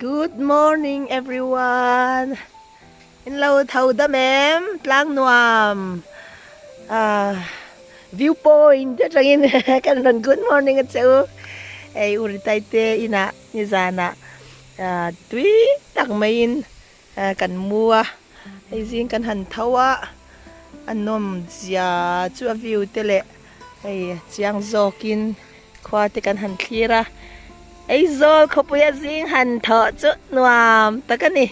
Good morning everyone. In lo tho dam em tlang nuam ah viewpoint atangin kan rawn good morning a che u. Hei Uritai te inah nizanah ah tui tak maiin kan mu a, hei zing kan han tho a, a nawm zia chu a view te leh hei chiang zawkin khua te kan han thlir a, Aizawl khawpuia zing han thawh chu nuam tak a ni.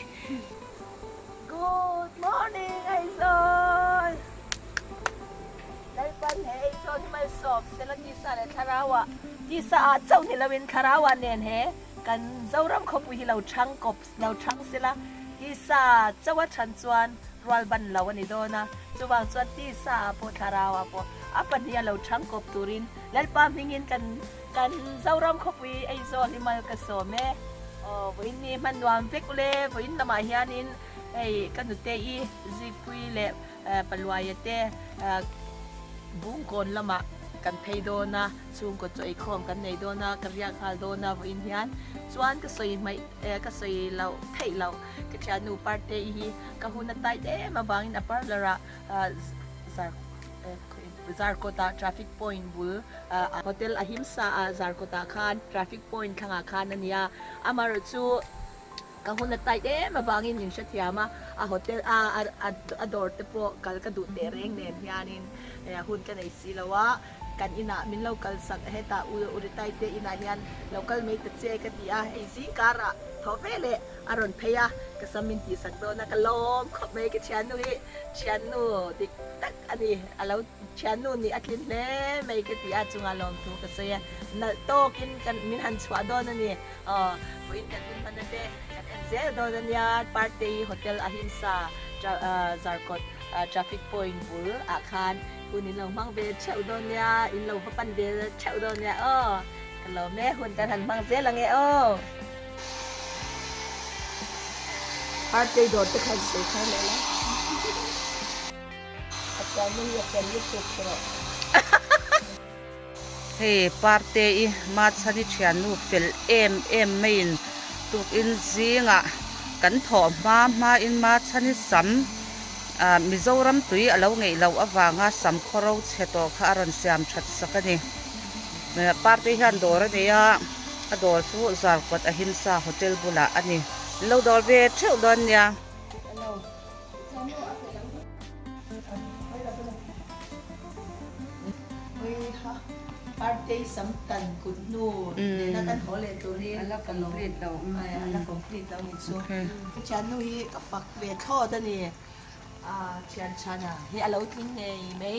Good morning Aizawl! Lalpan he Aizawl hi malsawm sela tisa leh thlarauah, tisa ah chauh ni loin thlarauah nen he kan Zoram khawpui hi lo chhang kawp lo chhang sela tisa chauha chhan chuan rual ban lo a ni dawn a, chuvang chuan tisa ah pawh thlarau ah pawh a pahniha lo chhang kawp turin Lalpa hmingin kan kan Zoram khawpui Aizawl hi mal ka sawm e. Aw vawiin ni hman nuam vek ule, vawiin lamah hianin hei ka nute i Zikpui leh Paluaia te Bungkawn lamah kan phei dawn a. Chhungkaw chaw eikhawm kan nei dawn a, ka riak nghal dawn a vawiin hian chuan ka sawi hmaih eh ka sawi loh theih loh ka thiannu Parte i hi ka hun a tight em avangin a parlour ah ah zar eh Zarkawt ah traffic point bul ah hotel Ahimsa ah Zarkawt ah khan traffic point thlangah khan a nia amaherawh chu Ka hun a tight em avangin min hrethiam a, a hotel a a dawr te pawh kal ka duh teh reng nen hianin hun ka nei si lo a, kan inah min lo kal sak hetah u Uritai te inah hian lo kal mai ta che ka ti a, hei zing karah thaw ve leh a rawn phei a, ka sam min tihsak dawn a, ka lawm khawp mai ka thiannu hi thiannu dik tak a ni, a lo thiannu nih a tlin hle mai ka ti a, chungah lawmthu ka sawi a, nalh tawkin kan min han chhuah dawn a ni. Aw, vawiin kan hun hman ate kan en zel dawn a nia, Partei Hotel Ahimsa Zarkawt Traffic Point bul ah khan hun in lo hmang ve theuh dawn nia, in lo va pan ve theuh dawn nia aw, ka lawm e, hun kan han hmang zel ang e aw. Partei dawr te khan sawi thar leh la. A chuannu hi a fel lutuk rawh. Hei Parte i Machhani thiannu fel em em maiin tukin zingah kan thawh hma hmain Machhani sam ah Mizoram tui a lo ngeih loh avanga sam khawro chhe tawh kha a rawn siam that sak a ni. Parte hian dawr a nei a, a dawr chu Zarkawt Ahimsa Hotel bulah a ni. Lo dawr ve theuh dawn nia. Partei sam tan kut hnu nena kan haw leh tur hi a la complete lo a la complete lo ni chu thiannu hi ka fak ve thlawt a ni a thian chhana hi a lo tling ngei mai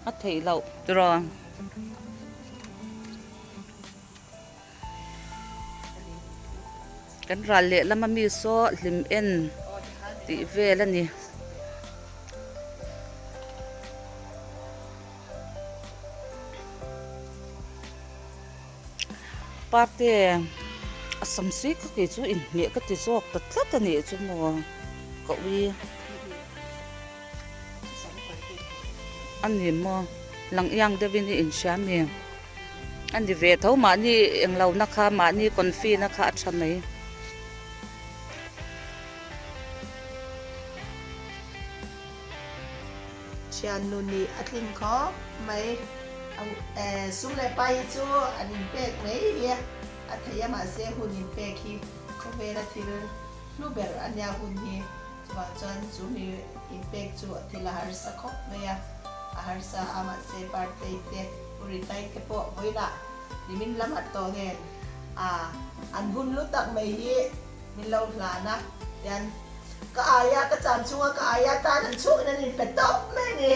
a theih loh tiraw. Kan ral lehlam a mi saw hlim en tih vel a ni. Parte a sam sui kha kei chu inhmeh ka ti zawk ta tlat a nih chu maw ka ui a ni maw lang iang deuhin i inhria mi. A ni ve tho mahni englo na kha mahni confi na kha a tha mai. Thiannu nih a tling khawp mai. Sum leh pai hi chu an inpek mai hi a thei a mahse hun inpek hi khawvela thil hlu ber a nia hun hi. Chuvang chuan chu mi inpek chu thil a harsa khawp mai a, a harsa a mahse birthday te Uritai te pawh vawiinah nimin lam at tawh nen a an hun lu tak mai hi min lo hlan a, tian ka aia ka chan chhunga ka aia tan an chhungin an inpe tawp mai a ni.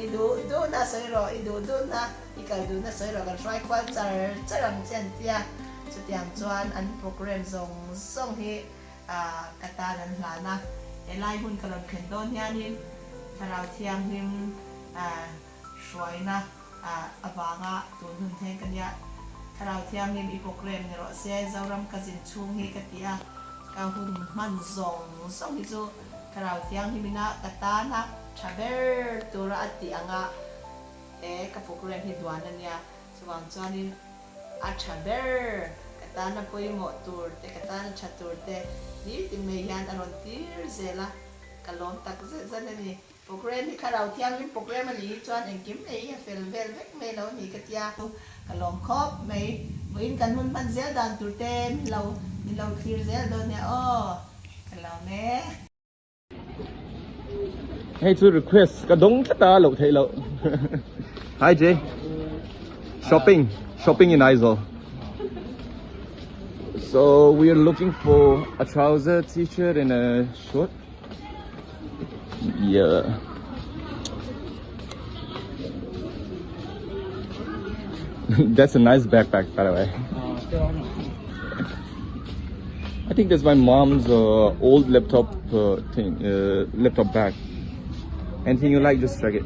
I duh duhna sawi rawh, i duh duhna i kal duhna sawi rawh kan hruai kual char char ang che an tia, chutiang chuan an programme zawng zawng hi ka tan an hlan a, helai hun ka rawn thlen dawn hianin Thlarau Thianghlim hruaina avanga tun hun thleng ka nia. Thlarau Thianghlim i programme ni rawh se, Zoram ka zin chhung hi ka ti a, ka hun hman zawng zawng hi chu Thlarau Thianghlimina ka tana tha ber tura a tih anga he ka programme hi duan a nia. Chuvang chuanin a tha ber. tana pawimawh tur te, ka tana tha tur te nitin mai hian a rawn tir zel a, ka lawm tak zet zet a ni. Program hi Thlarau Thianghlim program a nih hi chuan engkim mai hi a fel vel vek mai lo a ni ka tia. Ka lawm khawp mai. Vawiin kan hun hman zel dan tur te min lo min lo thlir zel dawn nia aw. Ka lawm e. Hei chu request ka dawng tlat a loh theih loh. Hi Jay. Shopping shopping in Aizawl. So we are looking for a trouser, t-shirt and a short. Yeah. That's a nice backpack, by the way. I think that's my mom's uh, old laptop uh, thing, uh, laptop bag. Anything you like, just check it.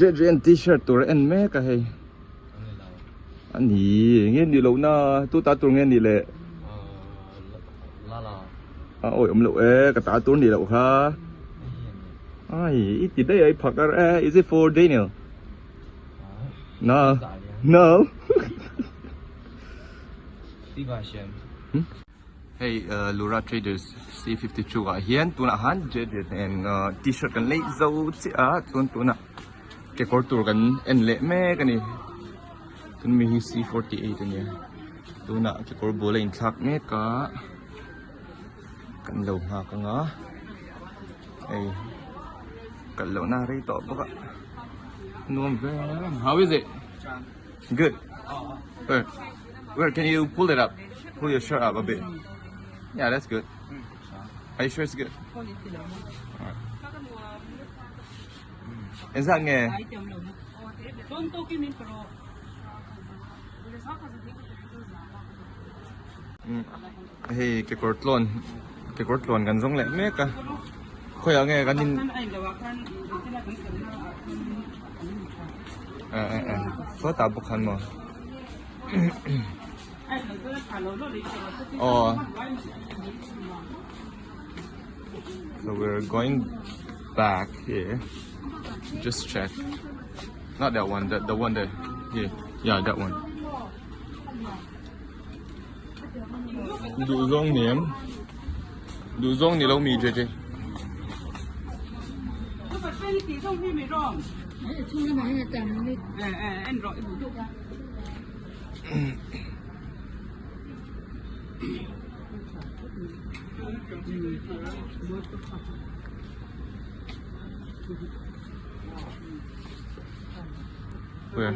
JJN t-shirt tur a en mek a hei a ni nge ni loh na tu ta tur nge ni le a awi awm loh e ka ta tur ni loh kha ai i ti daih a i phak ar e is it for Daniel No. No. Hei Lura Traders C52 ah hian tunah han Jaded nen t-shirt kan lei zo chiah a chuan tunah kekawr tur kan en leh mek a ni tun mi hi C48 a nia tunah kekawr bul a inthlak mek a kan lo nghak ang a hei kal lohna a rei tawh bawk a nuam ve how is it good where where can you pull it up pull your shirt up a bit yeah that's good are you sure it's good alright engzat nge Hei kekawr tlawn kekawr tlawn kan zawng leh mek a khawiah nge kan in eh eh eh sawtah bawk khan maw aw so we're going back here just check not that one that the one there here yeah that one. Duh zawng ni em? Duh zawng ni lo mi JJ. Where?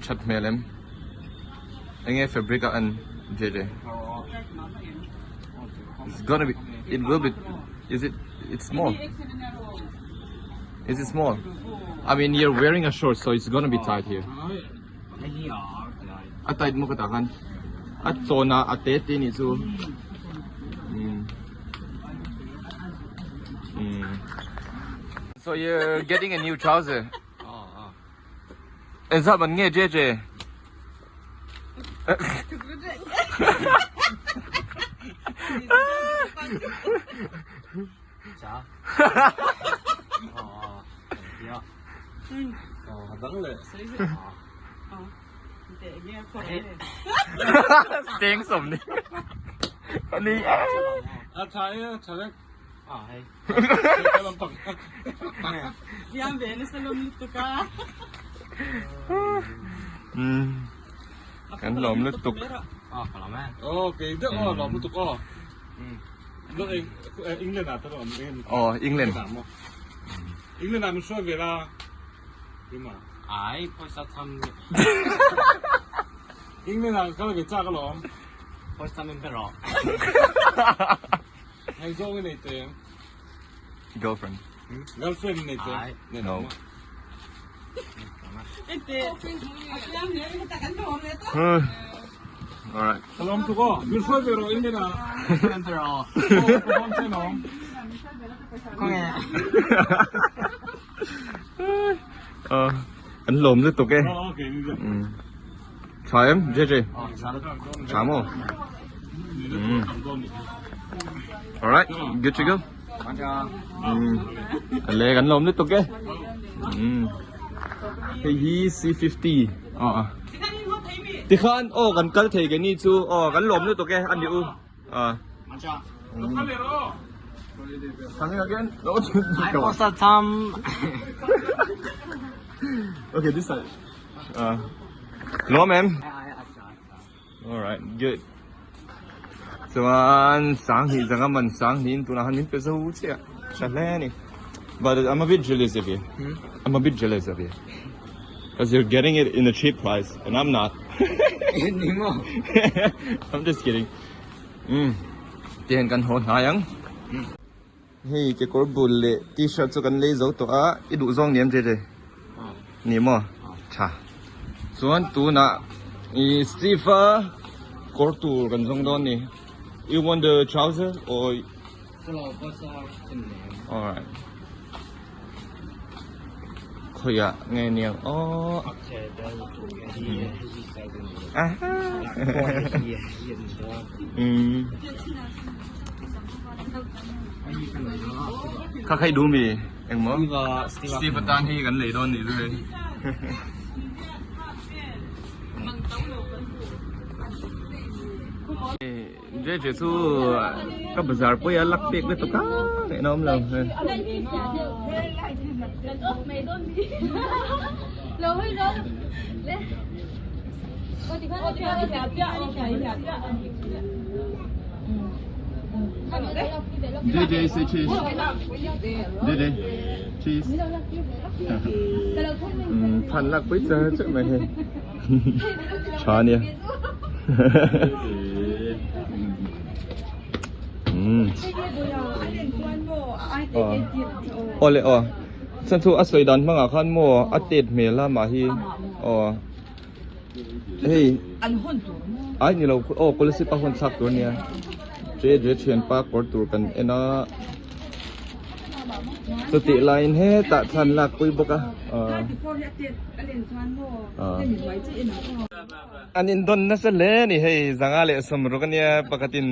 That hmel em? Enge fabric a an JJ? It's gonna be, it will be, is it, it's small. Is it small? I mean, you're wearing a short, so it's gonna be tight here. A tight mo ka ta khan. A chona a te te ni chu. Mm. Mm. So you're getting a new trouser. Engzat man nge JJ? Cheng sawm ni. Ani. A tha e a tha vek. Kan lawm lutuk. Aw England. England ah ka kal ve chak alawm. Pawisa min pe rawh. Ngaihzawng i nei teh em? Girlfriend. Girlfriend i nei teh em? Nei No. lo. Alright. Ka lawm tuk aw. Min hruai ve rawh England ah. Pawisa min pe rawh. Aw, ka dawn che lawm. Khawnge. An lawm lutuk e. Tha em JJ? Tha maw? Alright, good to go. Le kan lawm lutuk e. Hei hi C50. Aw. Tikhan aw kan kal thei ke ni chu aw kan lawm lutuk e ani u. Coming again? No. I posted some. Okay, this side. Lawm em? Alright, good. Chuan sang hnih zanga man sang hnihin tunah khan min pe zo chiah tha hle a ni. But I'm a bit jealous of you. I'm a bit jealous of you. Because you're getting it in a cheap price and I'm not. I'm just kidding. Umm tihian kan haw hnai ang. Hei kekawr bul leh t-shirt chu kan lei zo tawh a, i duh zawng ni em JJ? Ni maw? Tha. Chuan tunah i Steve a kawr tur kan zawng dawn ni. You want the trouser or Alright. Khawiah nge niang aw. Kha khai du mi engmaw Steve atan hi kan lei dawn nih chu hei. JJ chu ka bazar pawh hi a lak pek lutuk a ngaihna awm lo. JJ say cheese. JJ cheese. Than lak pui char char mai hei. Tha nia. Aw le aw. Chuan chu a sawi dan hmangah khan maw a tet hmel a mah hi aw hei ai ni lo aw scholarship a hawn thlak tur ania che je thianpa kawr tur kan en a chutih laiin hetah thlan lak pui bawk a aw. An indawn nasa hle a ni hei zanga leh sawmruk ania pakhatin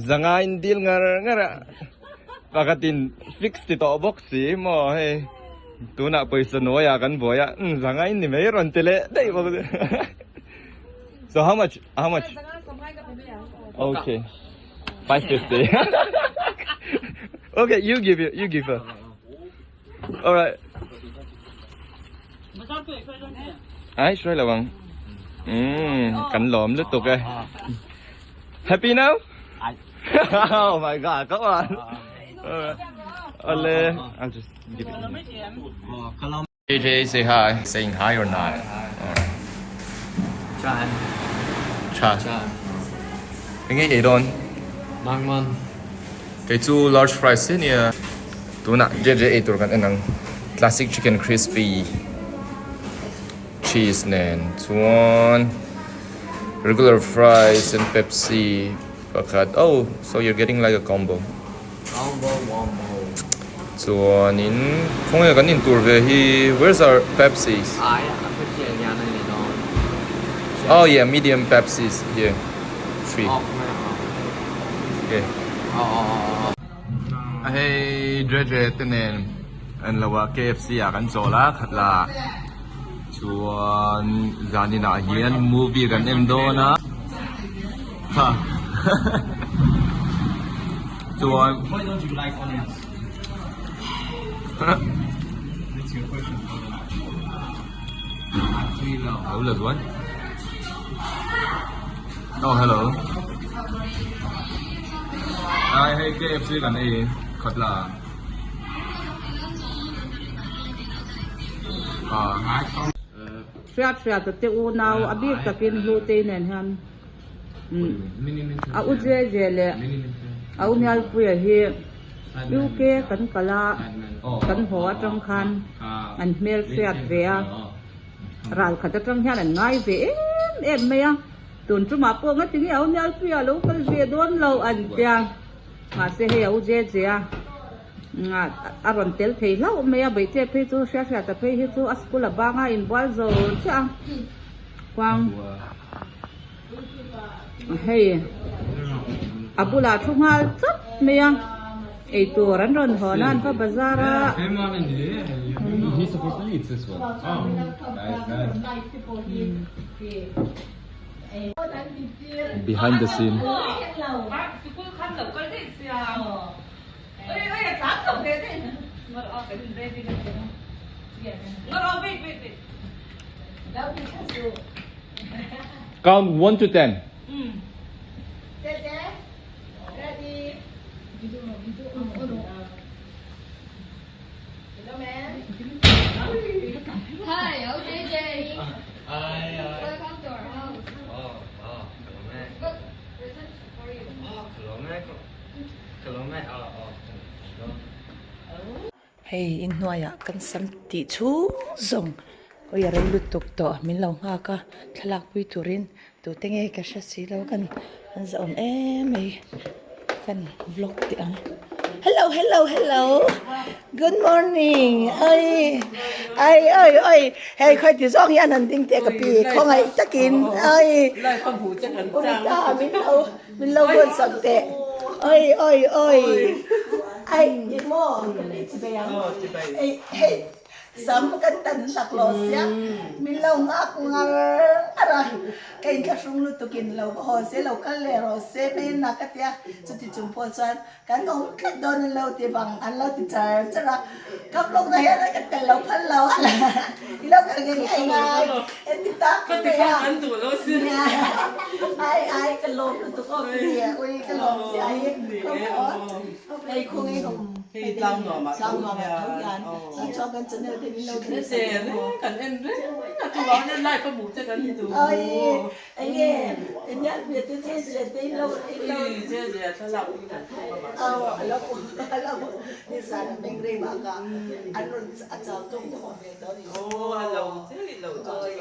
zanga in dil ngar ngar a pakhatin fix ti tawh bawk si maw hei tunah pawisa nuaiah kan buai a zanga in ni mai rawn ti leh daih bawk so how much how much okay 550 okay you give it you give her Alright. Ai hruai lo ang. Umm kan lawm lutuk e. Happy now? Oh my god, come on. Ole, I'll just give it. JJ say hi. Saying hi or not? Alright. Try. Try. Enge ei dawn? Mangman. Kei chu large fries hi nia. Tunah JJ ei tur kan en ang. Classic chicken crispy cheese nen chuan regular fries and Pepsi pakhat. Oh, so you're getting like a combo. Combo wombo. Chuanin khawnge kan in tur ve hi where's our Pepsis? Ai a Pepsi a lian a ni dawn. Oh yeah, medium Pepsis here. Three. Okay. Hei JJ te nen an lo a KFC ah kan chawl a khat la chuan zanin ah hian movie kan en dawn a ha chuan Oh hello. Ai hei KFC kan ei khat la. Ah. Hriat hriat a te unau a bik takin Hlutei nen hian a u Jeje leh a u Mialpuia hi UK kan kal a, kan haw atang khan an hmel hriat ve a, ral khat atang hian an ngai ve em em mai a, tun tumah pawh ngatinge a u Mialpuia lo kal ve dawn lo an tia, mahse hei a u Jeje a. A rawn tel thei hlauh mai a, Beihte phei chu hria hriata phei hi chu a school a banga inbual zo chiah a, khuang hei a bulah thu nghal chawp mai a, eitur an rawn hawn a an va bazar a. Behind the scene. Count 1 to 10. Hi, OJJ. Hi. Welcome to our house. Oh, oh, Got present for you. Hei inhnuaiah kan sam tih chhung zawng hawi a rei lutuk tawh min lo nghak a thlalak pui turin tute nge ka hre si lo kan an zahawm em mai kan vlog teh ang hello hello hello good morning oi ai oi oi hei khawi ti zawng hian an ding teh ka pi khawngaih takin oi min lo. Min lo buat sak teh. Oi oi oi. Ai ni maw ka lei chi bei ang. Ei hei sam kan tan tak lo sia min lo nghak ngar ngar a. Ka inthlahrung lutukin lo va haw se lo kal leh rawh se hmel na ka tia. Chuti chung pawh chuan kan awm tlat dawn an lo ti vang an lo ti char char a. Ka vlog na hian ka tel lo phal lo a i lo kal ngei ngei ngai heti tak mai a ai ai ka lawm lutuk aw nia ui ka lawm chiah hi hei khung i hum hei tlang nuam ah tho hian chuan kan channel te min lo thlir sak kan en reng a chuvang hian live a hmuh che kan duh oi enge nia te che che te in lo in lo che che thlalak in kan thawk a aw a lo a lo nizan a meng rei bak a an rawn a chau tawk te haw ve tawh a ni aw a lo che i lo chu che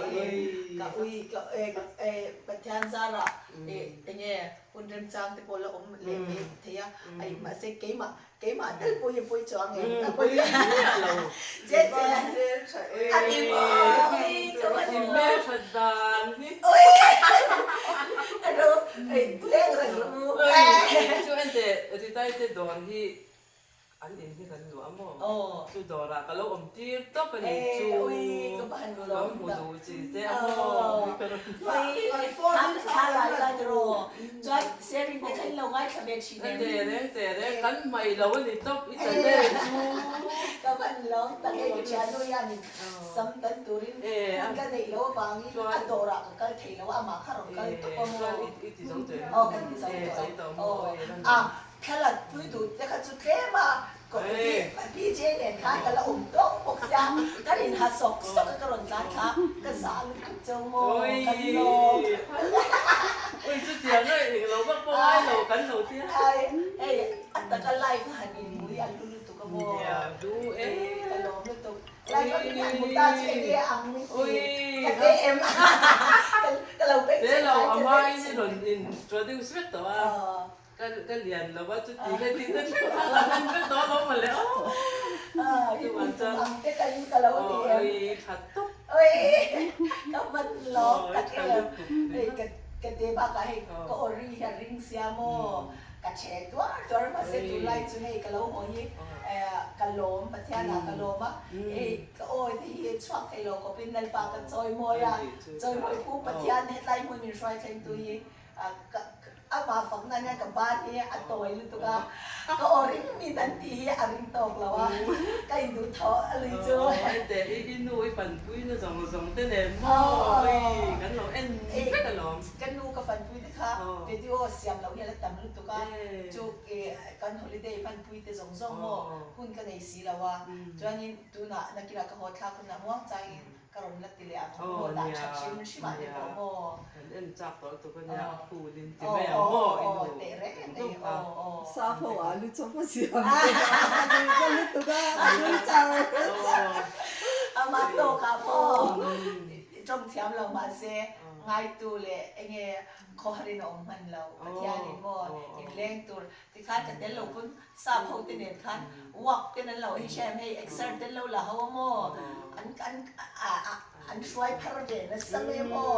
ka ui ka e Pathian zarah e enge hun remchang te pawh la awm leh mai thei a ai mahse keimah Keimah tel pawh hi pawi chuang em? A pawi miah lo. Che che a ti maw? Ka va ti maw? Hmelthat dan hi. Ui! Alo leng reng rawh u. Chu ente Ritai te dawr hi an in hi kan luah maw? Chu dawrah ka lo awm tir tawp a ni chu. Ka hmu duh chi che a maw? Thla lai lai tiraw? Chuan sharing te kha in lo ngaithla ve thin em? Te reng te reng kan hmaih lo a ni tawp i channel chu. Ka van lawm tak e ka thiannu hianin sam tan turin hun ka neih loh avangin a dawrah ka kal thei lo a amah kha rawn kal tawp a maw? Aw kan ti zo tawh e. Aw a thlalak pui duh te kha chu tlem a PJ nen khan ka la awm tawk bawk sia ka rin ha sawk sawk a ka rawn tlan thla ka zah lutuk cheu maw kan lawm Ui chutiang a eng lo vak pawh ngai lo kan lo tia. Ai hei a taka live a han inmui a hlu lutuk a maw. Nia hlu e. Ka lawm lutuk live a min han hmu ta chu enge ang min ti ka te em ka lo beng Te lo a hmain i rawn introduce vek tawh a. Ka ka lian lo a chuti le tih te thleng kha ka en vek tawh alawm mawle aw. Chuvang chuan aw ui tha tawp. Ui ka hman lawm tak em. Hei ka ka te bakah hei ka ori hi a ring sia maw ka che tuar tuar a mahse tunlai chu hei ka lo haw hi ka lawm Pathian ah ka lawm a hei ka aw te hi chhuak thei lo khawpin Lalpa ka chawi mawi a chawi mawi pu Pathian hetlai hmun min hruai thleng tu hi ka Amah fakna hian ka ban hi a tawi lutuk a, ka aw ring mi dan tih hi a ring tawk lo a, ka induh thaw a lui chu. Aw hei i i nu i fanpui na zawng zawng te nen maw ui kan lo en vek alawm. Ka nu ka fanpui te kha video siam loh hian a tam lutuk a, chu kan holiday fanpui te zawng zawng maw hun ka nei si lo a, chuanin tunah nakinah ka haw thlak hunah muang changin ka rawn. rawn la ti leh ang maw dah that hrim hrim ah te pawh maw. Kan en chak tawh lutuk a nia a full in ti mai ang maw i nu Teh reng mai aw aw. Sap ho ah lu chawp a siam te a nui lutuk a a nui char char. Ama tawk ah pawh tawng thiam lo mahse ngaitu leh enge khawharin a awm hman lo Pathianin maw inleng tur tikhan ka tel lo pawn Sap ho te nen khan walk ten an lo hei hriam hei exer ten lo la ho a maw an an an hruai phar ve nasa mai a maw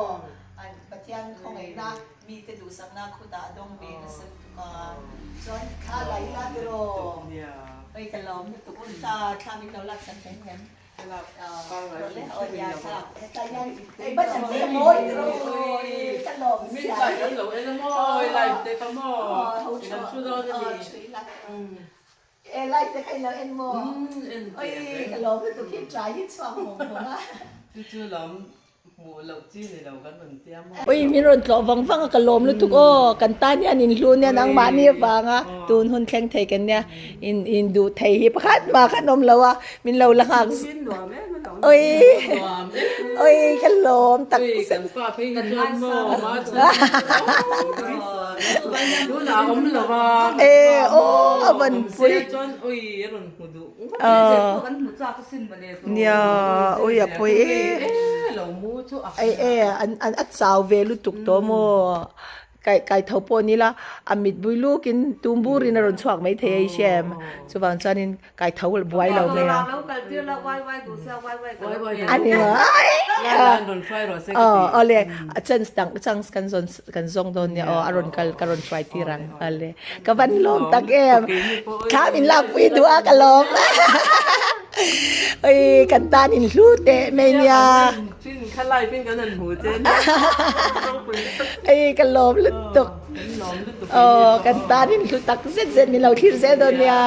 an Pathian khawngaihna mite duhsakna khutah a dawng ve nasa lutuk a chuan thla la ila tiraw hei ka lawm lutuk thla thla min lo laksak hlem hlem. Ui min rawn tlawh vang vang a ka lawm lutuk aw kan tan hian in hlu nia nangmahni avanga tun hun thleng thei kan nia in in duh thei hi pakhat mah khan awm lo a min lo la nghak ui ui ka lawm tak zet e aw a van pui Nia, ui a pawi e. Ei e, an an a chau ve lutuk tawh maw? Kai kai tho pawh ni la, a mit bui lukin tum burin a rawn chhuak mai thei a i hria em? Chuvang chuanin kai tho buai lo mai a. A ni maw? Aw awle, a chance dang chance kan zawn kan zawng dawn nia aw, a rawn kal ka rawn hruai tir ang awle. Ka van lawm tak em thla min lak pui duh a ka lawm oi kan tan in hlu teh mai nia oi ka lawm lutuk aw kan tan in hlu tak zet zet min lo thlir zel dawn nia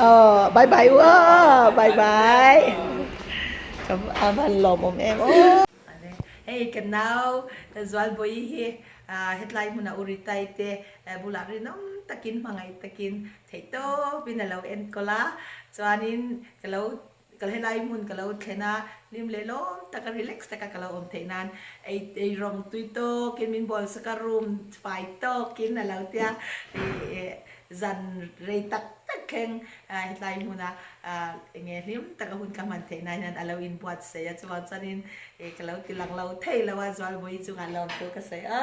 aw bye bye u aw bye bye ka van lawm awm em aw hei ka nau Zualbawi hi Hetlai hmuna u Ritai te bulah rinawm takin hmangaih takin theihtawpin a lo enkawl a, chuanin ka lo ka helai hmun ka lo thlen a, hlim leh lawm taka relax taka ka lo awm theih nan ei ei rawng tui tawkin min bawl sak a, room fai tawkin a lo tia ih zan rei tak tak thleng hetlai hmuna enge hlim taka hun ka hman theih nan hian a lo inbuatsaih a, chuvang chuanin E ka lo ti lang lo thei lo a Zualbawi chungah lawm thu ka sawi a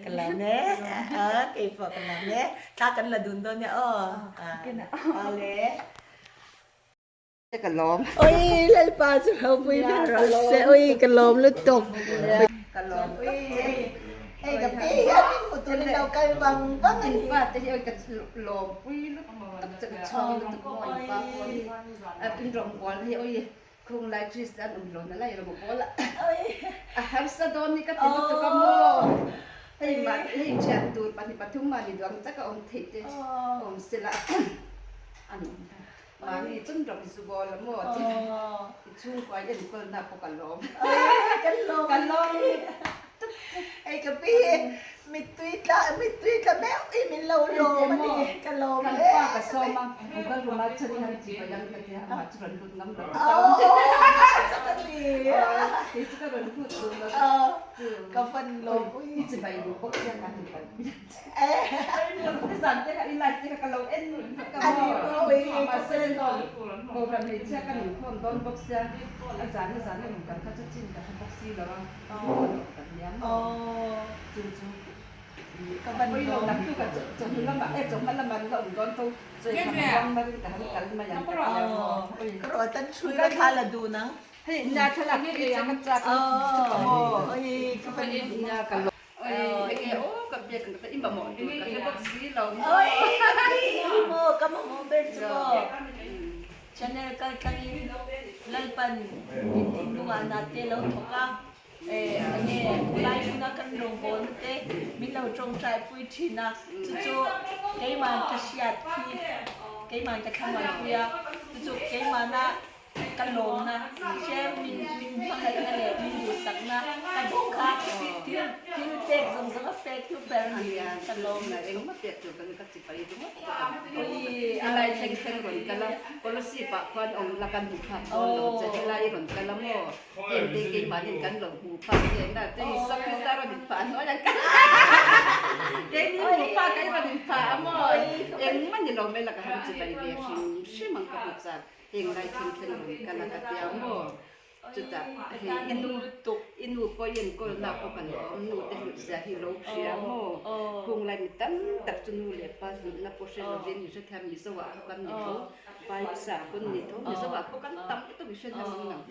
ka lawm e a keipawh ka lawm e thla kan la dun dawn nia aw awle Ka lawm. Oi Lalpa chu ropui ber rawh se oi ka lawm lutuk. Ka lawm oi hei ka pi hian min hmu turin lo kal vang vang a ni. In pa te hi oi ka lawm pui lutuk che ka chhuang lutuk maw in pa pawh in rawngbawlna hi oi Khung lai Kristian awm lo na lai rawh pawl a a harsa dawn ni ka ti lutuk a maw hei mah hei thian tur pahnih pathum mahni duang tak a awm theih te awm sela an awm ta mahni chun rawh i zu bawl a maw ti i chhungkua i enkawl na pawh ka lawm ka lawm ka lawm lutuk che hei ka pi Mittui tla mittui tla meuh i min lo lawm a ni ka lawm Kan hle pa ka sawm a Google room ah chuan hian chi pai ang ka tia amah chu rawn lut ngam lo ka ta awm Aww ni kei chu ka rawn lut duh lo chu ka fan lawm ui i chi pai duh bawk sia ka han kal pui ang che nizan te kha i live te kha ka lo en vek a maw mahse kohhran hmeichhia ka inkhawm dawn bawk sia a zan a zan a rawn kal kha chu chin ka hre bawk si lo a. Channel kal tlangin Lalpan min thinlungah nate lo thawk a. Enge khulai hmuna kan rawngbawlna te min lo tawngtai pui thin a, chu chu keimah ka hriat hi keimah ka thlamuan pui a, chu chu keimahna ka lawmna hre min min hmangaihna leh min duhsakna. na ka dawng kha thil thil pek zawng zawng a pek chu ber a ni a ka lawm na engmah pek tur kan ka chipai ringawt ui a lai thleng thleng rawn kal a policy pah khuan awm la kan hmu phak dawn lo che helai i rawn kal a maw heng te keimahnin kan lo hmu phak che na che Isua Krista rawn inphah hnuai ang ka keini hmu phak a i rawn inphah a maw engmah ni lo mai la ka han chipai ve hrim hrim ang ka hmu chak heng lai thleng thleng rawn kal a ka tia maw. Chutah hei i nu i nu pawh i enkawl na pawh kan awm nu te hlut zia hi lo hria maw khung lai mi tam tak chu nu leh pa hlutna pawh hre lovin i hrethiam Mizo ah pawh kan ni tho Bible ah pawn ni tho Mizo ah pawh kan tam lutuk i hrethiam ang ang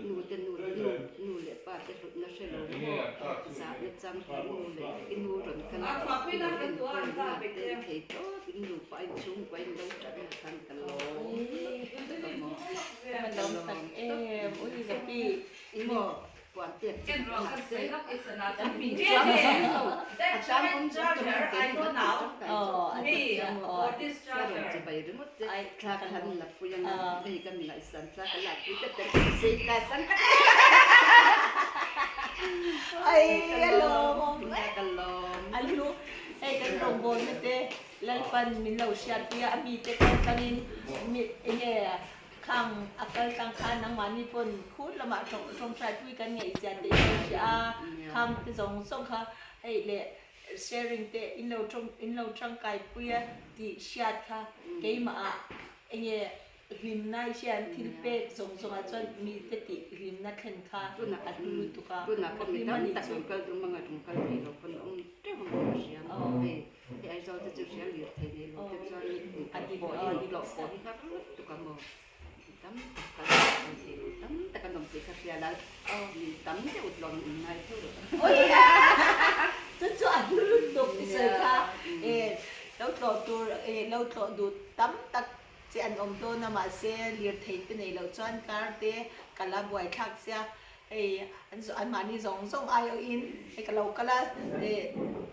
nu te nu nu nu leh pa te hlutna hre lo maw zahna chang hi nu leh i nu rawn kal a i lo enkawl na te i thei tawp in nupa in chhungkua in lo tan na khan ka lawm lutuk a maw. Ka lawm tak em ui ka pi. Emaw puan pek chu ka ngah se. Kan pi chuang zam lo. A chang awm zawng chu hmun ke ni kan tih tangkai chu ka rawn chi bai ringawt che. Thla ka han la pui anga hei ka mi ngaihsan thla ka lak pui tlat tlat ka sei ta sang ka ti. Ai a lawm. Ka lawm. A lu hei kan rawngbawlna te Lalpan min lo hriatpui a, a mite kal tlangin mi enge Khang a kal tlang khan nangmahni pawn khur lamah tawngtaipui kan ngaihzia te in lo hria a, khang te zawng zawng kha hei leh sharing te in lo in lo tangkaipui a tih hriat kha keimah ah enge hlimna i hriat thil pek zawng zawng ah chuan mite tih hlimna thlen kha a hlu lutuk a, Tunah khan mi tam tak rawn kal tum anga rawn kal thei lo pawn awm teuh ang ka hria hei. Hei Aizawl te chu hria lir thei nei lo te chuan pawh hi in tlawh pawh hi har lutuk a maw tam tak kan awm thei lo tam tak an awm thei kha hria la mi tam deuh tlawm in ngai theuh rawh. Chu chu a hlu lutuk i sawi kha e lo tlawh tur e lo tlawh duh tam tak che an awm dawn a mahse lirthei te nei loh chuan car te ka la buaithlak sia Hei an zawh an mahni zawng zawng aiawhin hei ka lo kal a eh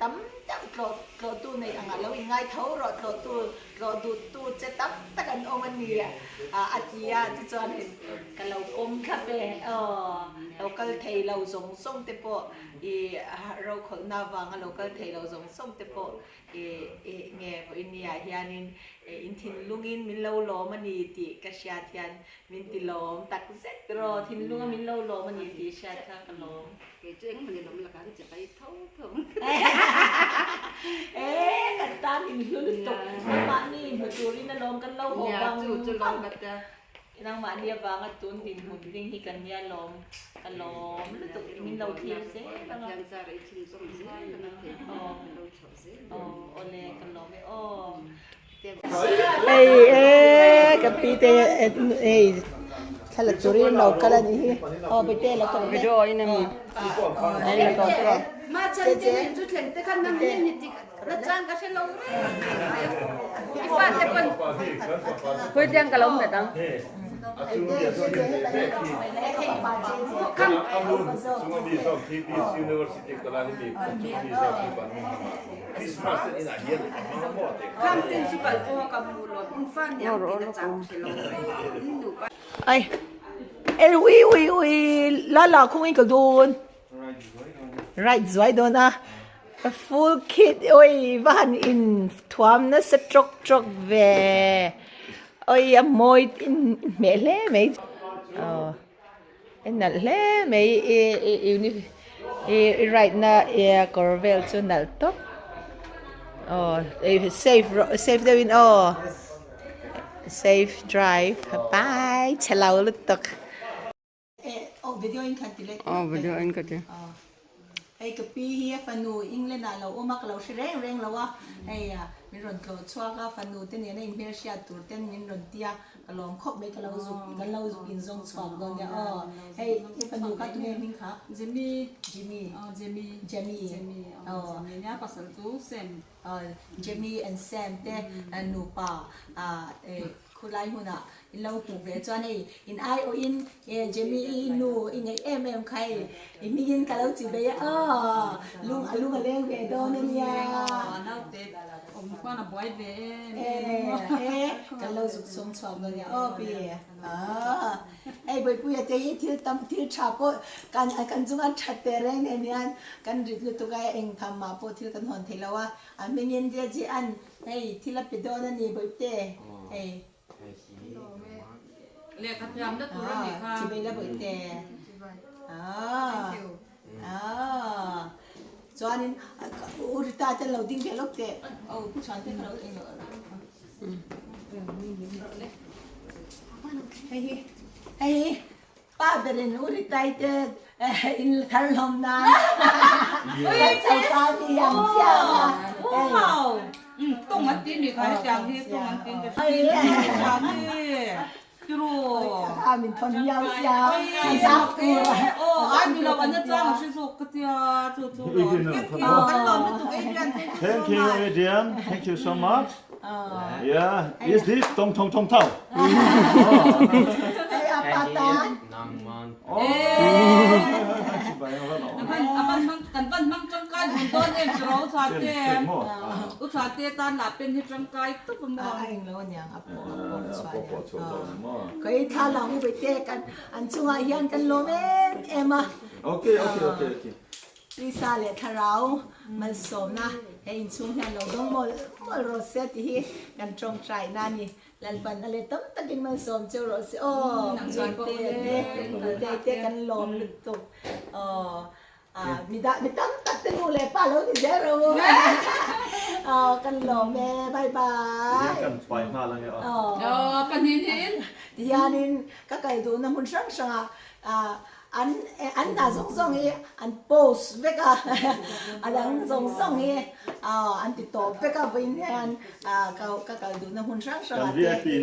tam deuh tlawh tlawhtu neih angah lo inngai tho rawh tlawhtu tlawh duhtu che tam tak an awm a ni a ti a tichuan hei ka lo pawm thlap e aw lo kal thei lo zawng zawng te pawh ih rokhawlhna avanga lo kal thei lo zawng zawng te pawh ih ih nge vawiin ni ah hianin in thinlungin min lo lawm a ni tih ka hriat hian Min ti lawm tak zet rawh, thinlung a min lo lawm a ni tih hriat kha ka lawm. Kei chu engmah ni lawm lakah an che pai tho tho. Ee kan tan in hlu lutuk, nangmahni hmu turin a lawm kan lo haw vang vang. Nangmahni avanga tun dinhmun ding hi kan nia lawm, ka lawm lutuk, min lo thlir zel ang a. Aw awle ka lawm e aw. Hei e ka pi te hei thla la turin lo kal a nih hi aw bete lo kal video in ami ma chan te chu thleng te khan nang ni ni tik na chang ka hre lo i fa te pon khoi tiang ka lo met ang Ai e ui ui ui la la khung in ka dun right zuai dawn a full kit oi va han in thuam nasa trawk trawk ve oi a mawi in hmeh hle mai aw. I nalh hle mai i i i ride na kawr vel chu nalh tawp aw safe rawh safe deuh in aw safe drive bye chhe lo lutuk aw video in kha ti leh aw video in ka ti. Hei ka pi hi a fanu England ah lo awm a, ka lo hre reng reng lo a, hei min rawn tlawh chhuak a, fanu te nena inhmel hriat tur ten min rawn ti a, ka lawm khawp mai, ka lo zuk kan lo zuk inzawng chhuak dawn nia aw, hei i fanu kha tunge hming kha? Jimmy. Jimmy. Aw Jimmy. Jemmy. Jemmy aw Jemmy nia pasal chu Sam. Aw Jemmy and Sam te nupa ah. Khulai hmunah in lo hmuh ve chuan hei in aiawhin Jemmy i nu i ngaih em em kha hei i hmingin ka lo chi bei a aw lung a lung a leng ve dawn a nia. Naute awm khuan a buai ve em em a. E kan lo zuk sawm chhuak dawn nia aw pi aw hei Bawipuia te hi thil tam thil tha pawh kan kan chunga that teh reng nen hian kan rit lutuk a eng tham mah pawh thil kan hawn thei lo a a hmingin Jeje an Hei thil a pe dawn a ni Bawihte hei. Lehkha thiamna tur a nih kha. Chibai la Bawihte. Aaa chuanin U Rita te an lo ding ve lawk teh. Aw Pu Chhuante kha lo eng lo. Hei hi hei hi Pa berin U Ritai te in thar hlawm nan kan chho ta ni ang chiah a. Wow! Tawng an ti ni kha hetiang hi tawng an ti ka hria tiru. Kha min thawn miau sia a zak tur. Aw ai mi lo an chang a hre zawk ka tia chu chu lo. Thank you kan lawm lutuk Adrian thank you so much. Thank you Adrian thank you so much. Yeah, is this tong tong tong tau? Hei a pa tan. Kan van hmang tangkai dun dawn em chu ro chhuate. U chhuate tan lah pen hi tangkai tawp a maw. A englo aniang a pawh a pawh chhuah aniang. Ka i thla lang u bete kan an chungah hian kan lawm em em a. Okay okay okay okay. Tisa leh thlarau malsawmna he inchhung hian lo dawng mawlh mawlh rawh se tih hi kan tawngtaina a ni. Lalpan a let tam takin malsawm cheu rawh se aw Zuante te Nutei te kan lawm lutuk aw mi dah mi tam tak te nu leh pa lo ni zel rawh u aw kan lawm e bye bye. Kan pai nghal ange aw. Aw pahnihin. Tihianin ka kal duhna hmun hrang hrangah An an hna zawng zawng hi an post vek a, a dang zawng zawng hi an ti tawp vek a vawiin hian ka ka kal duhna hmun hrang hrang ah te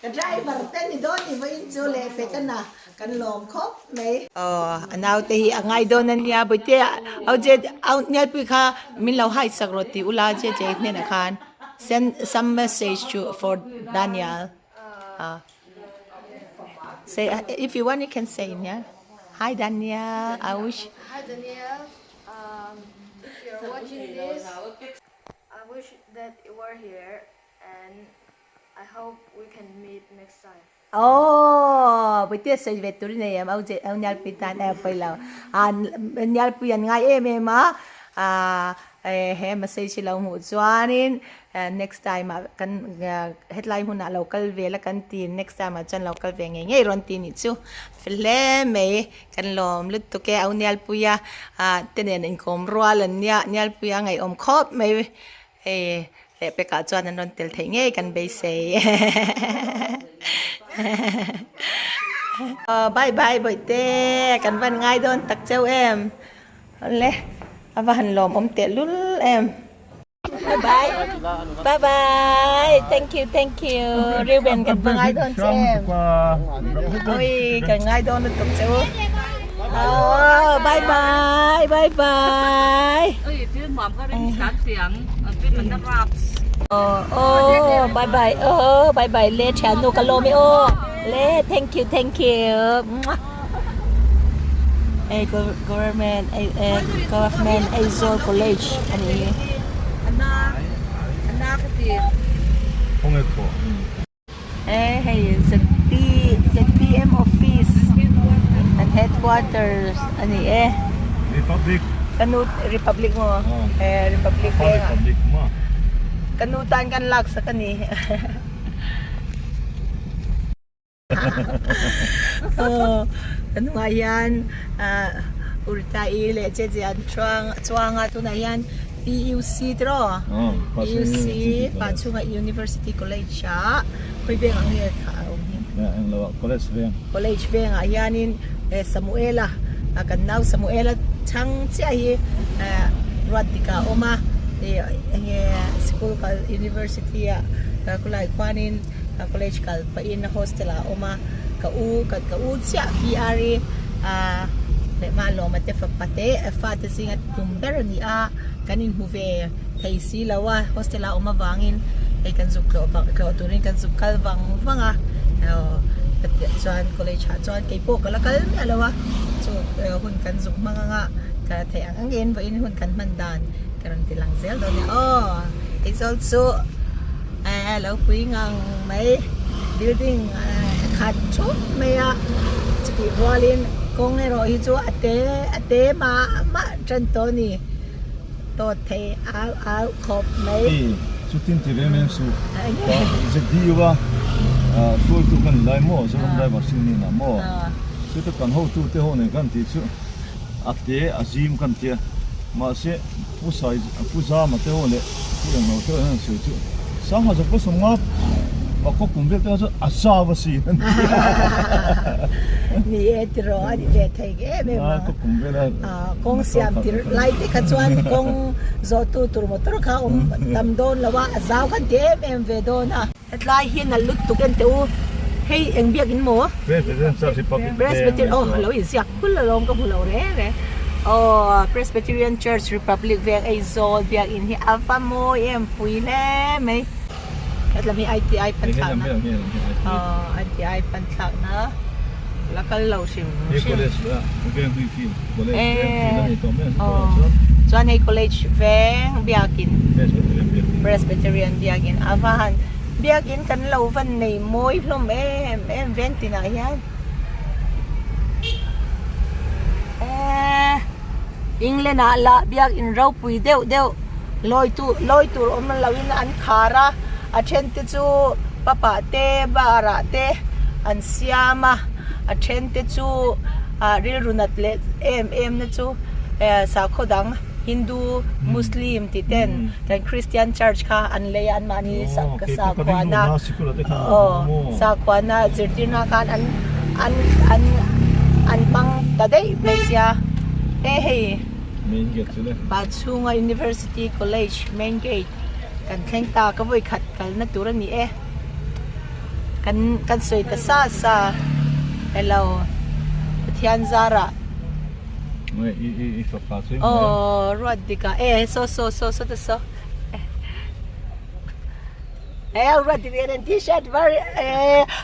ka driver te ni dawn ni vawiin chu leh pek a na kan lawm khawp mai. Aw a naute hi a ngai dawn a nia Bawihte au je au Nialpui kha min lo hide sak rawh tih ula je je hnenah khan send some message to for Daniel. Say if you want you can say in here. Hi Daniel, I wish. Hi Daniel, um, if you're watching this, I wish that you were here and I hope we can meet next time. Oh, Bawihte sawi ve tur i nei em? Au je au Nialpui tan e pawi lo. Ah, Nialpui an ngai em em a. Ah, he message hi lo hmuh chuanin Next time ah kan hetlai hmunah lo kal ve la kan ti next time ah chuan lo kal ve ngei ngei rawn ti nih chu fel hle mai kan lawm lutuk e au Nialpuia ah te nen inkawm rual an nia Nialpuia ngaihawm khawp mai hei leh pekah chuan an rawn tel theih ngei kan beisei aw bye bye bawihte kan van ngai dawn tak cheu em le a va han lawmawm tehlul em. Bye bye. Bye bye. Thank you, thank you. Reuben kan va ngai dawn che em. Oi, kan ngai dawn lutuk che u. Oh, bye bye. Bye bye. Oi, thil nuam ka ring hran tiang. An rin an raps. Oh, oh, bye bye. Oh, bye bye. Le thian nu ka lawm e aw. Le, thank you, thank you. Hei government government Aizawl college a nih hi. Hei ZP ZPM office an headquarters a ni e. Republic. Ka nu Republic maw? Republic vengah. Ka nu tan kan laksak a ni. Kan hnungah hian Urtai leh Cheche an chuang chuang a tunah hian PUC tiraw PUC Pachhunga University College ah khawi veng ang nge kha a awm hi College veng College vengah hianin Samuela kan nau Samuela chhang chiah hi Ruatdika a awm a enge school kal University ah khulai khuanin Ka college kal pahin hostel ah a awm a, ka u ka ka u chiah PR i ah leh mah lawma te fapa te fate zinga tum ber a ni a, kan inhmu ve thei si lo a hostel ah a awm avangin Hei kan zuk tlawh vang tlawh turin kan zuk kal vang vang a chuan college ah chuan keipawh ka la kal miah lo a chu hun kan zuk hmang anga ka theih ang angin vawiin hun kan hman dan ka rawn ti lang zel dawn nia aw Aizawl chu lo pui ngang mai building khat thup mai a chutih rualin kawng erawh hi chu a te a te mah mah tan tawh a ni. Tawt thei au au khawp mai. Hei chutin ti reng reng suh ka ZDU a hruaitu ka ni lai maw Zoram Driver Sing hnenah maw chuta kan hotu te ho nen kan tih chu a te a zim kan tia mahse Pu Sai Pu Zama te ho leh Pu Englo te ho hian an sawi chu Sangha zakua sawmnga pakua kum vel te kha chuan a zau a sin an tia. Ni e tiraw a ni ve thei em em a. Kawng siam tir lai te kha chuan kawng zawhtu tur motor kha awm tam dawn lo a, a zau khan ti em em ve dawn a. Hetlai hi nalh lutuk en teh u, hei eng biak in maw? Presbyterian Church hi public Presbyterian aw a lo inziak khul alawm ka hmu lo reng reng aw Presbyterian Church Republic veng Aizawl biak in hi a va mawi em pui hle mai. Hetlam hi ITI pan thlakna aw ITI pan thlakna la kal lo hrim hrim chuan hei college veng biakin Presbyterian biakin a va han biakin kan lo van nei mawi hlawm em em veng tinah hian eee. England ah lah biakin ropui deuh deuh lawi tu lawi tur awm lo in an khar a a then te chu pub ah te bar ah te an siam a a then te chu ah rilru nat leh em em na chu eh sakhaw dang Hindu Muslim tih ten kan Christian church kha an lei a an mahni sakhuana aw sakhuana zirtirna khan an an an an hmang ta daih mai sia he hei Pachhunga University College main gate kan thleng ta ka vawi khat kalna tur a ni e kan kan sawi ta sa sa hello Pathian zarah. Aw ruat dik ah e saw saw saw saw te saw e ruat dik hian t-shirt var e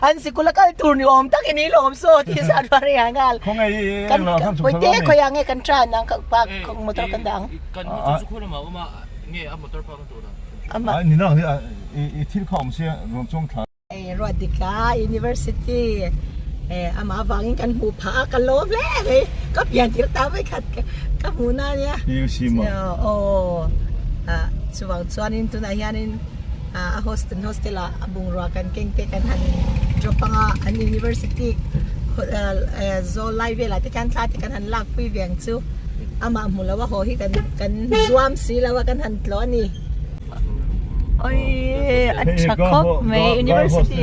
an sikul a kal tur ni awm tak in i lawm saw t-shirt var hi a nghal kan pawite khawi ah nge kan tran ang park motor kan dah ang Ruat dika University amah avangin kan hmuh phah a ka lawm hle mai ka pian tir ta mai khat ka hmuh na ania aw chuvang chuanin tunah hianin a hostel hostel ah a bungrua kan keng te kan han drop anga an university zawl lai velah te khan thla te kan han lak pui ve ang chu amah hmu lo a haw hi kan kan zuam si lo a kan han tlawh a ni. Oi a tha khawp mai university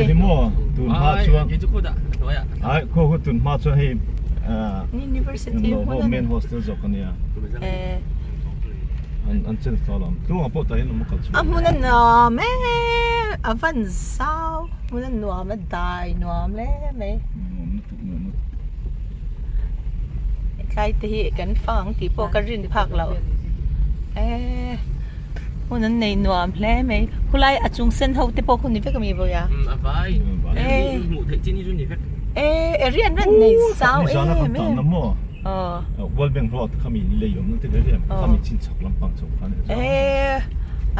university a hmun a nuam e a van zau hmun a nuam a dai nuam hle mai tlai te hi kan fang ang tih pawh ka rin phak loh e. Hmun an nei nuam hle mai. Khulai a chung sen ho te pawh khu ni vek a mi vawi a? A vai. E hmuh theih chin hi chu ni vek. E area an rawn nei zau em em. Aw. World Bank road kha mi lei awm na te area kha mi chin chhak lampang chho khan. E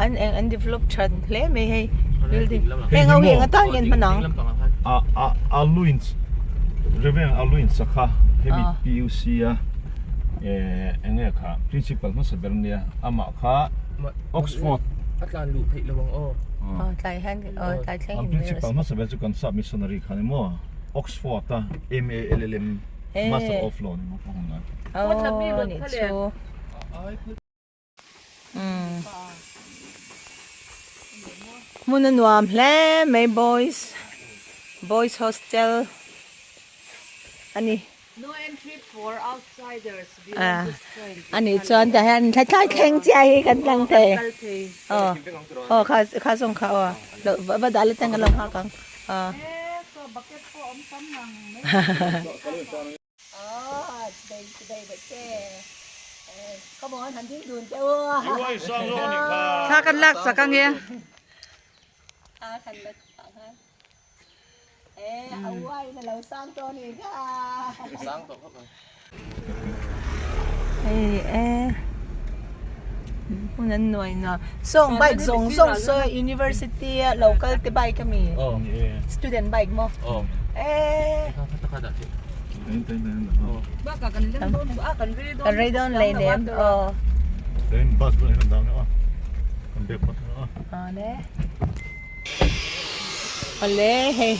an eng an develop than hle mai hei building. Heng ho hi eng atan nge an hman ang? A a a luin Reverend a luin sakha hemi PUC a eng nge kha principal hmasa ber nia amah kha Oxford a tlan luh theih lo ang aw aw tlai hian aw tlai thleng an principal hmasa ber chu kan sap missionary kha ni maw Oxford a M A L L M Master of Law ni maw ka hmu ngai aw ni chu hmun a nuam hle mai boys boys hostel a ni. No entry for outsiders beyond this point. Ani chuan tah hian thlai thleng chiah hi kan tlang thei. Aw aw kha kha zawng kha aw lo va dah let ang ka lo nghak ang aw. So bucket pawh awm tam ngang mai. Aw chidai chidai daih che. Come on han ding dun teh u. Thla kan lak sak ange. Thla kan la nghal. Eh, a uai na lo sang tawh ni kha. Sang tawh khawp mai. Hei e hmun an nuai nuam. Sawng bike zawng zawng saw university a lo kal te bike ami? Student bike maw? Eh. Kan rei dawn lei nem aw. Awle. Awle hei.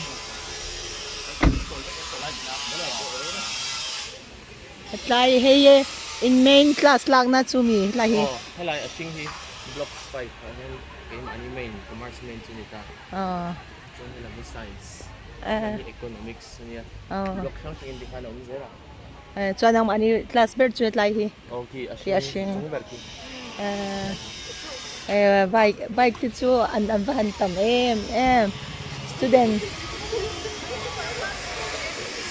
Hetlai hei e in main class lakna chu mi hetlai hi. Aw helai a hring hi block 5 ah hian keimahni main commerce main chu ni ta. Aw. Chuan helam hi science helam hi economics ania block hrang hrangin tikhan a awm zel a. Chuan nangmahni class ber chu hetlai hi. Aw khi a hring chung ber khi. Bike bike te chu an an va han tam em em student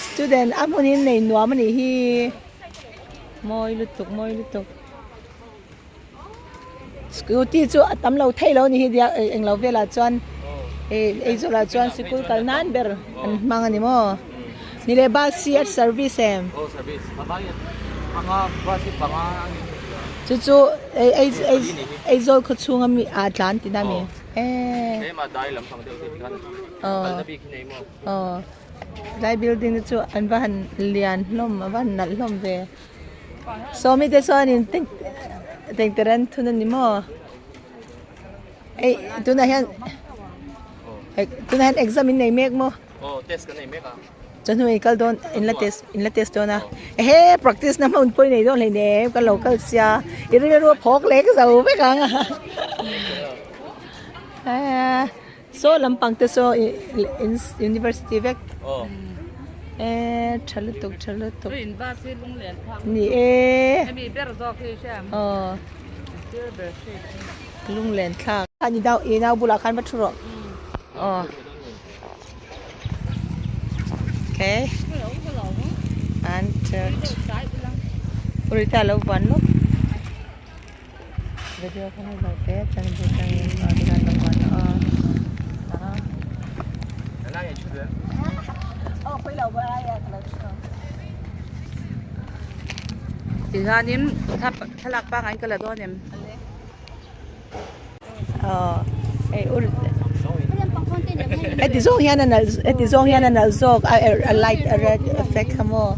student a hmun in nei nuam a nih hi mawi lutuk mawi lutuk scooty chu a tam lo thei lo a ni hi diak englo velah chuan Aizawl ah chuan sikul kal nan ber an hmang a ni maw ni leh bus hi a service em chu chu Aizawl khaw chhung ami ah tlan tihna a mi aw tlai building te chu an va han lian hlawm a va han nalh hlawm ve sawmi te chuanin tengtere an thun a ni maw. Hei tunah hian tunah hian exam in nei mek maw? Aw test kan nei mek a. Chawhnu in kal dawn in la test in la test dawn a. Ehe practice na hmun pawh i nei dawn hleinem ka lo kal sia i rilru a phawk leh ka zo vek ang a. Saw lampang te saw university vek. Aw. E tha lutuk tha lutuk. In bus hi lunglen phak. Ni e. Hemi ber zawk hi hriam. Aw. Sir ber hri. Lunglen thlak. Ani dau i nau bulah khan va thu rawh. Aw. Okay. An church. Purita lo van lo. Video kha hei lo te chuan bu tangin aw tikhan lo van a aw. Aw khawi lo ba ai a ka lo thu. Tihianin thlalak pangngai ka la dawn em? Aw hei ul heti zawng hian a nalh heti zawng hian a nalh zawk a a light a red effect kha maw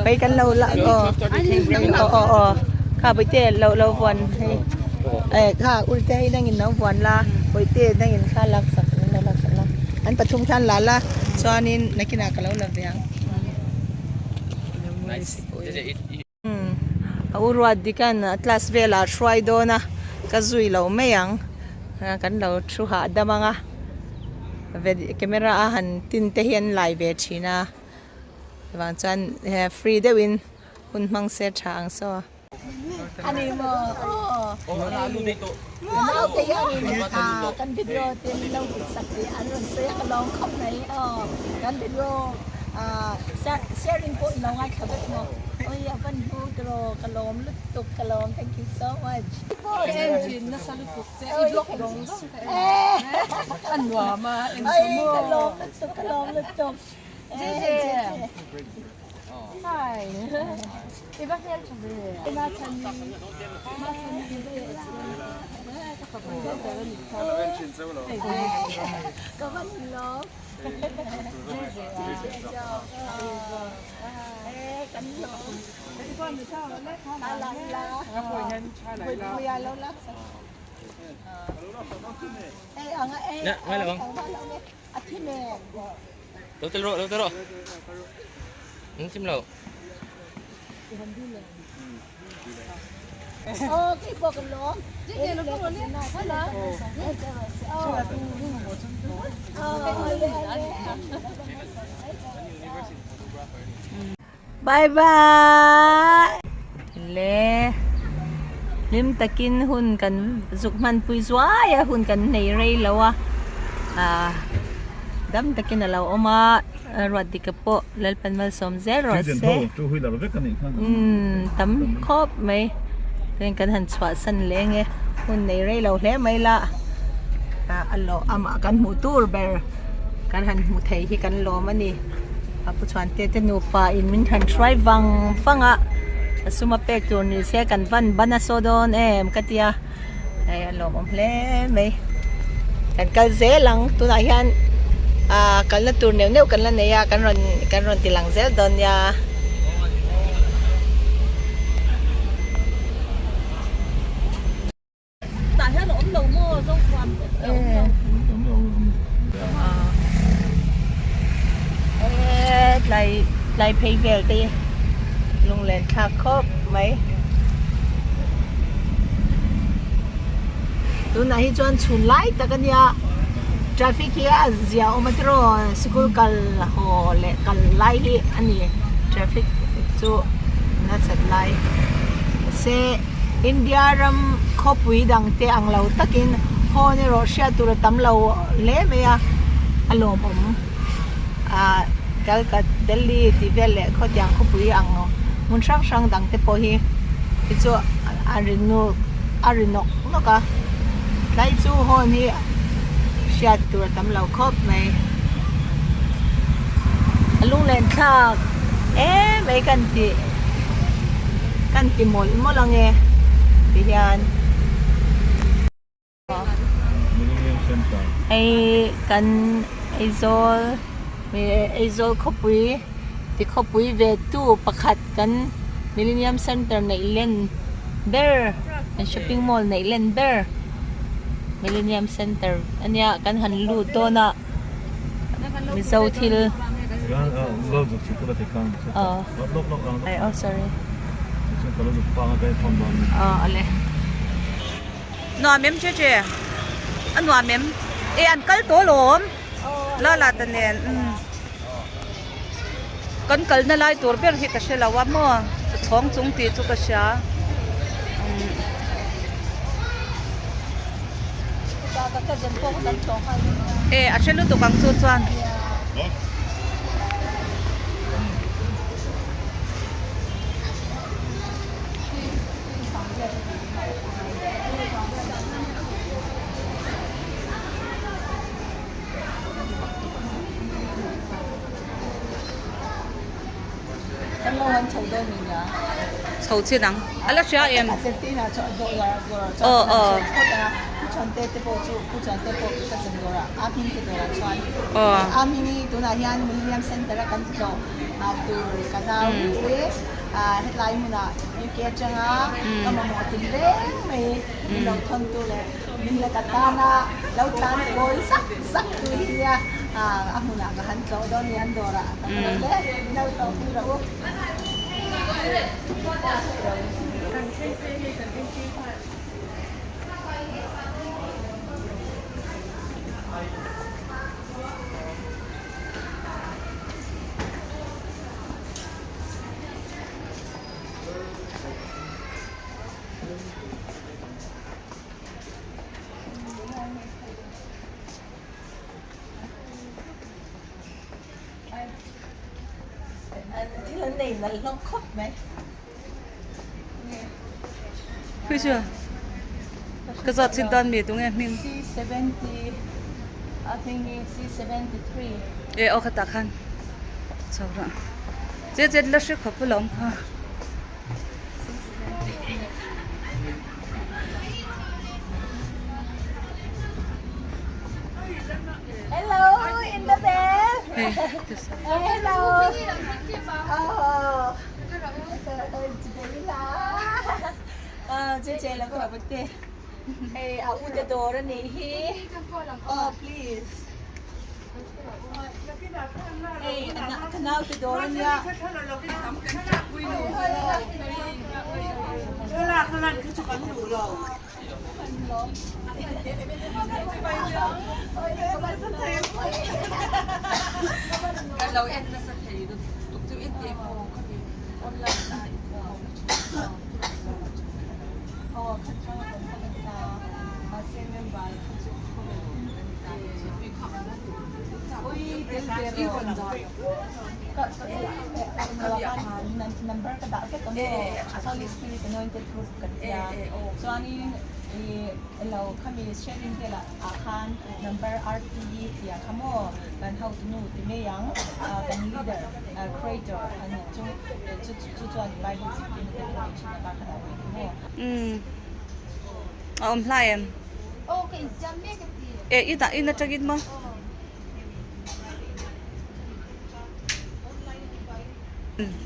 hei kan lo la aw aw aw aw kha bawihte lo lo vuan hei eh kha ulte hei nangin lo vuan la bawihte nangin thla lak sak in lo lak sak la an pathum khan la la chuanin nakinah ka lo la ve ang. A u ruat dikan class velah a hruai dawn a ka zui lo mai ang kan lo thu hahdam ang a camera a han tin te hi an lai ve thin a chuvang chuan free deuhin hun hmang se tha ang saw. Ani maw aw naute hianin kan video te min lo hmuh sak tih an rawn sawi a ka lawm khawp mai aw kan video sharing pawh in lo ngaithla vek maw oi a van hmu tiraw ka lawm lutuk ka lawm thank you so much. Ka en thin nasa lutuk che i vlog zawng zawng ka en a nuam a en chu maw. Ka lawm lutuk ka lawm lutuk. Jeje. Hi. I va hmel tha ve. Ma chhan ma chhan ni ve. Ka fapa ber ber a nih kha. Ka va ni lo. Jeje a. Kan lo. La la. Pui lo la. Ei ang ei. Ngai lo ang. A thi me. Lo tel rawh, lo tel rawh. An thim lo. Aw, kei pawh ka lawm. Bye bye. Le hlim takin hun kan zuk hmanpui zuai a hun kan nei rei lo a ah dam takin a lo awm a ruat dika pawh Lalpan malsawm zel rawh se umm tam khawp mai chuan kan han chhuahsan leh nge hun nei rei lo hle mai la. A lawm amah kan hmuh tur ber kan han hmu thei hi kan lawm a ni. A pu Chhuante te nupa in min han hruai vang vang a, a sum a pek tur ni se kan van ban a saw dawn em ka tia hei a lawmawm hle mai. Kan kal zel ang tunah hian ah kalna tur neuh neuh kan la nei a kan rawn kan rawn ti lang zel dawn nia. Tah hian a awm lo maw Zokhawm a awm lo. Eee tlai tlai phei vel te hi lunglen thlak khawp mai. Tunah hi chuan chhun lai tak a nia traffic hi a zia awm a tiraw sikul kal haw leh kal lai hi a ni traffic chu nasat lai se. India ram khawpui dangte ang lo takin hawn erawh hriat tur a tam lo hle mai a, a lawmawm. Ahh Calcutta, Delhi tih vel leh khawtiang khawpui ang hmun hrang hrang dangte pawh hi hi chu a ri nuk a ri nawk nawk a, tlai chu hawn hi hriat tur a tam lo khawp mai. A lunglen thlak em mai kan tih. Kan ti mawlh mawlh ang e ti hian hei kan Aizawl Aizawl khawpui ti khawpui ve tu pakhat kan Millennium Center neih len ber kan shopping mall neih len ber Millennium Center ania kan han lut dawn a. Mizo thil oh sorry oh ale Nuam em che che a nuam em e an kal tawh lawm la la ta nen umm kan kalna lai tur ber hi ka hre lo a maw chhawng chung tih chu ka hria umm. E a hre lutuk ang chu chuan. Chho chin ang. A la hria em? Aw aw. Aw. Thil an nei nalh hlawm khawp mai. Khui chu ka zawt chin dawn mi tunge hming. C70 a hming hi C73. E aw khatah khan chho rawh. Che che la hre khawp alawm kha. Hello Isabel. Hello. Oh. Che che la ka te. Hey a u te dawr a nih hi. Oh please. Hei ka nau te dawr a nia. lo ah khan number ka dah vek ang aw Holy Spirit Anointed Group kan tia chuanin ih lo khami sharing velah ah khan number RTE tia kha maw kan hotunu ti mai ang kan leader creator a nih chu chu chuan Bible zirtirna te min nei thin a bakah dah ve thei maw. Umm a awm hlai em? Aw ka insiam mek a ti. Eh i dah in atangin maw?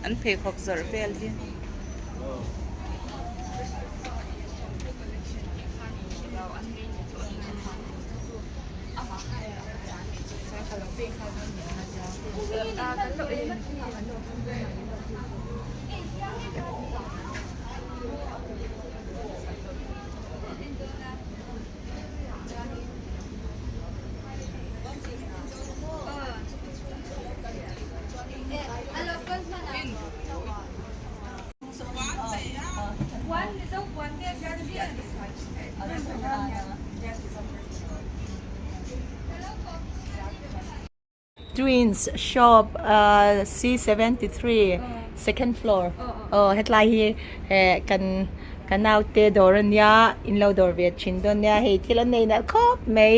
An pheikhawk zawrh vel hi. Twins shop C 73 second floor aw hetlai hi eh kan ka naute dawr ania in lo dawr ve thin dawn nia hei thil an nei nalh khawp mai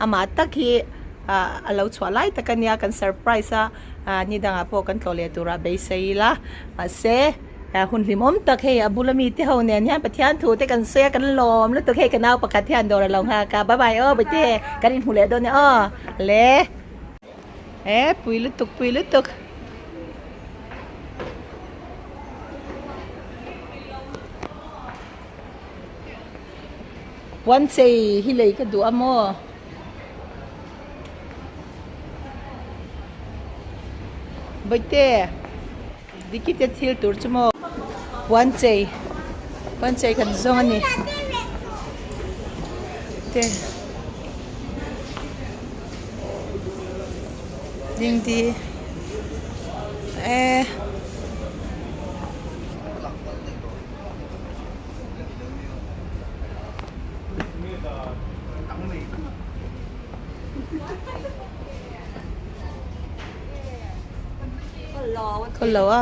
amah tak hi ah a lo chhuah lai tak ania kan surprise a ah ni dangah pawh kan tlawh leh turah beisei ila mahse hun hlimawm tak hei a bula mite ho nen hian Pathian thu te kan sawi a kan lawm lutuk hei ka nau pakhat hian dawr a lo nghak a bye bye aw bawihte kan inhmu leh dawn e aw le e pui lutuk pui lutuk. Puan chei hi lei ka duh a maw? Bawihte. Dikite thil tur chu maw puan chei puan chei kan zawng a ni te dingdi eh. Khaw lo a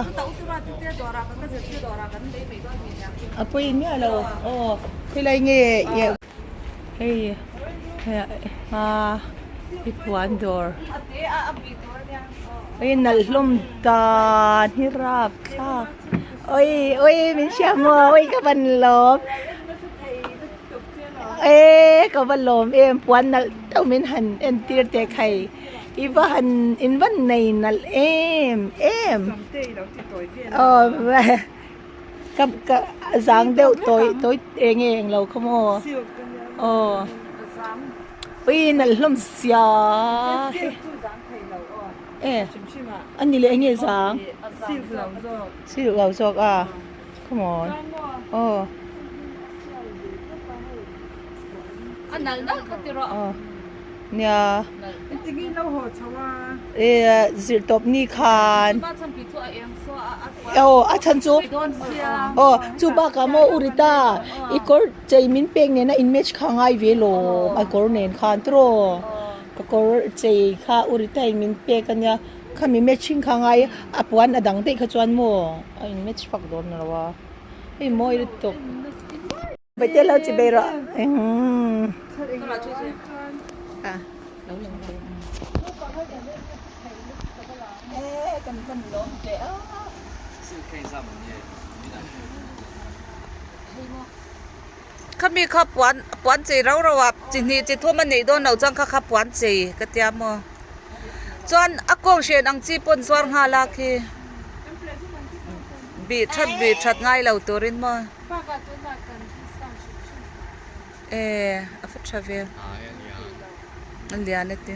a pawi miah lo aw khawilai nge hei a i puan dawr ui nalh hlawm dan hi rap thlak ui ui min hria maw ui ka van lawm e ka va lawm em puan nalh deuh min han entir teh khai. I va han in van nei nalh em em aw ka ka zang deuh tawi tawi eng nge eng lo kha maw aw ui nalh hlawm sia e a ni leh eng nge zang silk lo zawk a come on aw aw. Nia. E zirtawp ni khan. Aw a chhan chu aw chu bakah maw u Rita i kawr chei min pek nena in match kha ngai ve lawm a kawr nen khan tiraw ka kawr chei kha u Rita in min pek ania khami matching kha ngai a puan a dang daih kha chuan maw a in match fak dawn lo a hei mawi lutuk. Bete lo chi bei rawh. Khami kha puan puan chei rau rau a chi hnih chi thum a neih dawn loh chuan kha kha puan chei ka tia maw chuan a kawng hren ang chi pawn zuar nghal a khi bih that bih that ngai lo turin maw. Eh a va tha ve a lian a ti.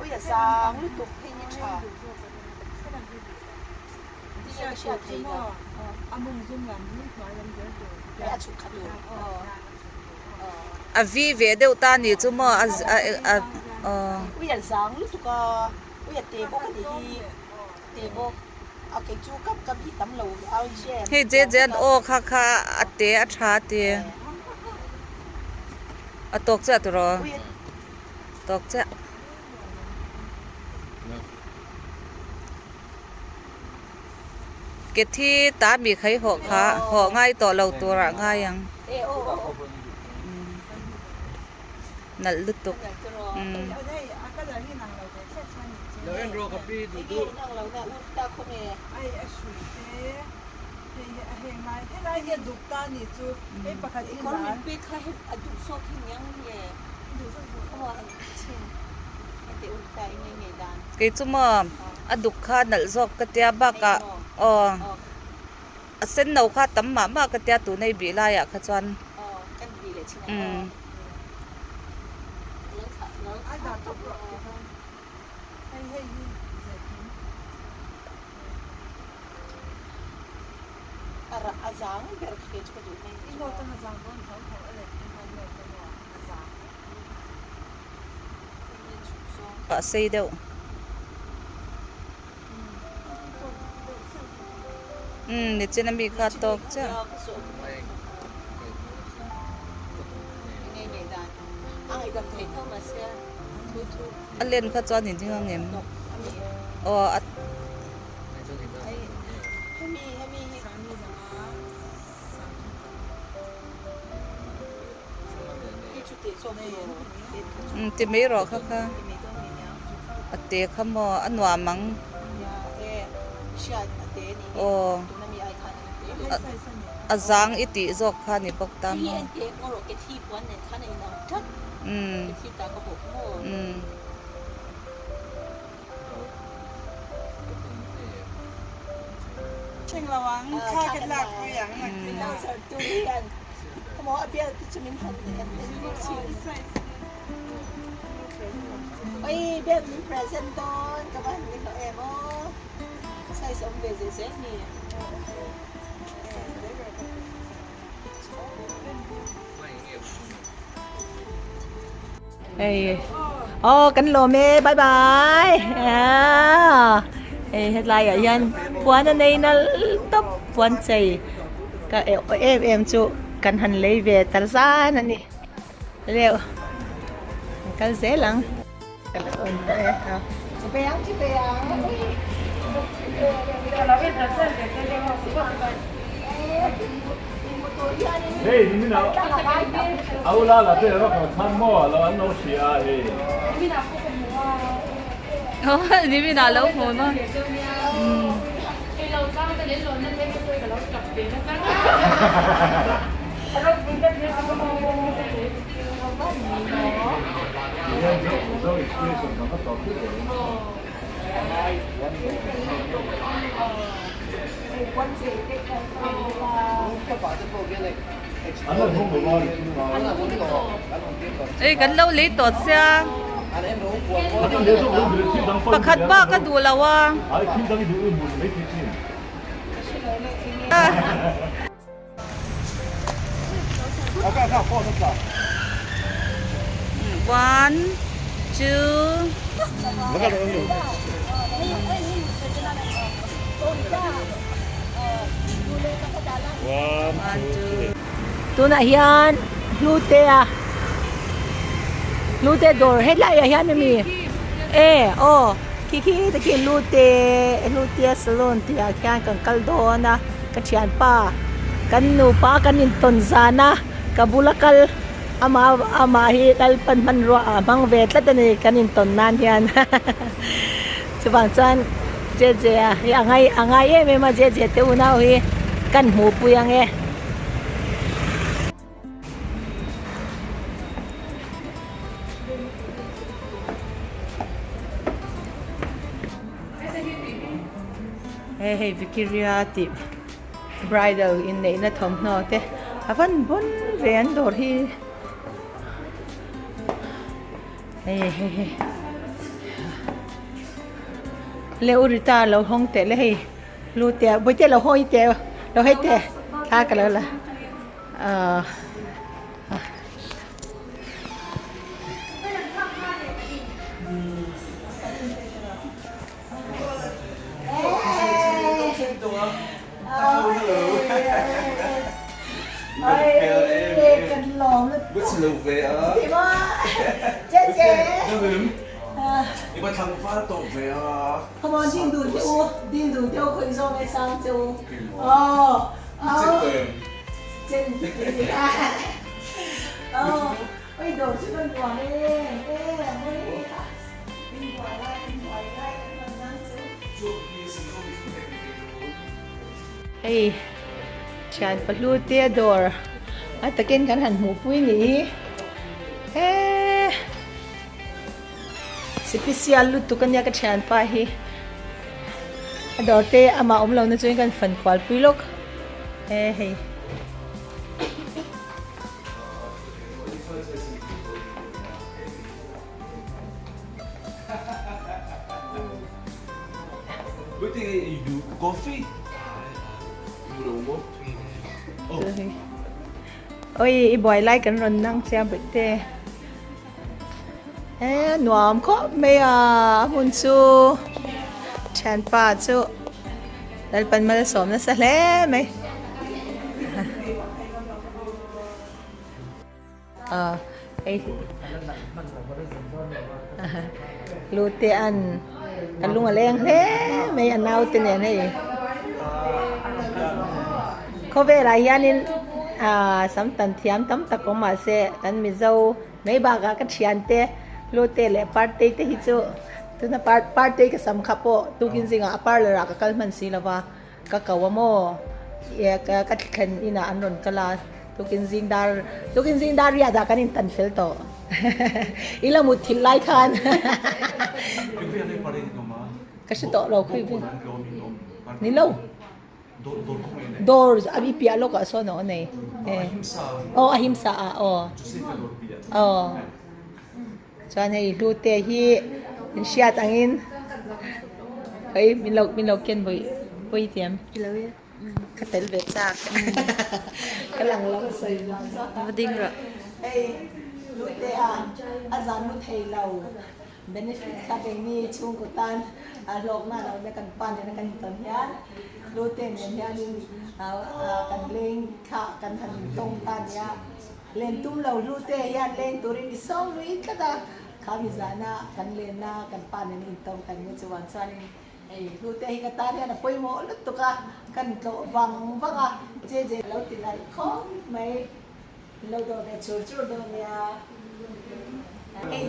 Ui a zang lutuk phei ni tha. Tinge ka hriat thei lo. A mung zum lam hi hnuai lam zel tur. A chhuk kha tur. A vi ve deuh ta ni chu maw a a aw. Ui a zang lutuk a, ui a te bawk a ni hi, te bawk a kei chu ka ka bi tam lo au che. Hei je je an aw kha kha a te a tha a ti. A tawk chiah tiraw? Tawk chiah. Ke thi ta mi khai hawh kha hawh ngai tawh lo tur ah ngai ang nalh lutuk umm. Kei chu maw a duk kha nalh zawk ka tia bakah aw a sen no kha tam mah mah ka tia tuna i bih laiah kha chuan umm. A sei deuh. Umm nichin ami kha tawk chiah. A len kha chuan in ding ang em? Aw a. Umm ti mai rawh kha kha a te kha maw a nuam ang aw a zang i tih zawk kha ni bawk ta maw umm umm. Hei aw kan lawm e bye bye hei hetlai ah hian puan a nei nal tawp puan chei ka em em chu kan han lei ve tar zan a ni leuh an kal zel ang. Nimin ah lo hmu maw. Ei kan lo lei tawh sia pakhat bak a duh lo a. One, two. One, two. Tunah hian hlute a hlute dawr hetlaiah hian ami e aw khi khi te khi hlute hlute salon tih ah khian kan kal dawn a. Ka thianpa kan nupa kan intawn zan a, ka bula kal amah amah hi Lalpan hmanrua ah hmang ve tlat a ni kan intawn nan hian chuvang chuan Jeje a hi a ngai a ngai em em a Jeje te unau hi kan hmuhpui ang e. He hei Vikiria tih bridal inneihna thawmhnaw te a van bawn ve an dawr hi hei hei hei le u Rita lo hawng teh le hei lu te bawihte lo hawi teh lo hei teh thla ka lo la ahh. chhe lo ve a. Ti maw? Che che. I va thlang fal tawh ve a. Come on, ding dun teh u, ding dun teh u, khawi zawng nge sang che u. Aw, aw. Chen Aw, oi dawr chu kan nuam e, e, oi ha. In buai lai, in buai lai kan rawn nang chu. Hei, thian pahlu te dawr a takin kan han hmuhpui ni hi. He. Sipisial lutuk ania ka thianpa hi a dawr te amah awm lohna chuan kan fan kual pui lawk e hei. Oi i buai lai kan rawn nang chiang bawih te. E nuam khawp mai a a hmun chu thianpa chu Lalpan mal a sawm nasa hle mai ah hei lu te an ka lung a leng hle mai a naute nen hei khawvelah hianin ah sam tan thiam tam tak awm mahse kan mizo Mai bakah ka thiante Lute leh Partei te hi chu tuna Partei ka sam kha pawh tukin zingah a parlour ah ka kal hman si lova ka ko a maw ka thlen inah an rawn kal a tukin zing dar tukin zing dar riat ah kan intan fel tawh i la mut thilh lai khan ka hre tawh lo khawi vel ni lo. Dawr a i piah lawkah sawn a aw nei aw a himsa ah aw aw chuan hei hlu te hi in hriat angin hei min lo min lo ken vawi vawi tiam ka tel ve chak ka lang lo hei hlu te a a zan mu thei lo. Benefit kha keini chhungkaw tan hlawkna a lohna kan pa nena kan intawn hian Lute nen hianin kan leng kha kan han intawng ta nia. Len tum lo Lute hian leng turin i sawm lui tlat a, kha mi zana kan lenna kan pa nena intawng kan nia chuvang chuanin hei Lute hi ka tan hian a pawimawh lutuk a, kan tlawh vang vang a, che je lo ti nalh khawp mai. Lo dawh ve chur chur dawn nia. Hei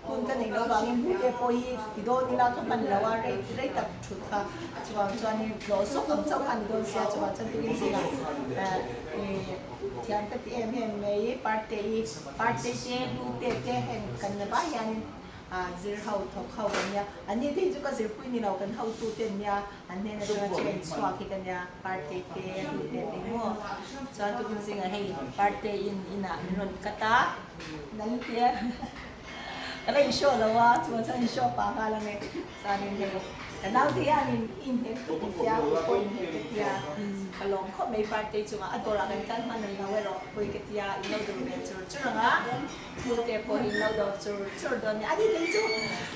hun ka neih loh vangin hmute pawh hi ti dawn ila ka hman lo a, rei rei tak thut kha chuvang chuanin hlawh sawk ang chauh kha a ni dawn sia chuvang chuan tukin zingah thiam ka ti em em mai parte i parte te hlute te heng kan la vai hianin zir ho thawk ho kan nia an ni te hi chu ka zirpui ni lo kan hotu te an nia. An hnena chuan chen chhuak hi ka nia, Parte te, Hlute te maw? Chuan tukin zingah hei Parte in inah min rawn cut a, nang te ka la in show lo a, chuan chuan in show pah nghal ang e. Chuanin hei ka naute hianin i inhnek tuk ka tia, u pawh inhnek ka tia, ka lawm khawp mai Parte chungah a dawrah kan kal hman an lo erawh pawi ka tia, in lo dawr ve chur chur ang a. Hnute pawh hi lo dawr chur chur dawn nia. A ni tei chu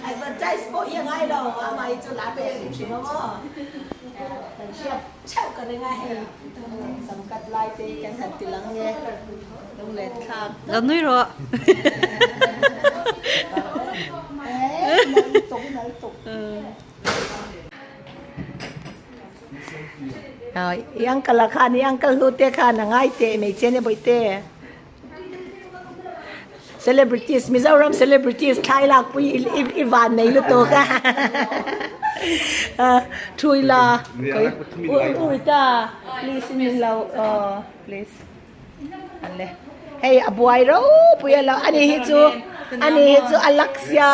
advertise pawh hi a ngai lo, amah hi chu la ve hrim hrim a maw. Kan hriat theuh ka ring a hei samkat lai te hi kan han ti lang nge lunglen thlak. Lo nui rawh. Eh, nal tuk nal tuk. I uncle a khan i uncle hlute khan a ngai teh mai che nia bawihte. Celebrities Mizoram celebrities thlai lak pui i van nei lutuk a thu ila ui ta please in min lo aw please an le hei a buai ropui a lo ani hi chu ani hi chu a lak sia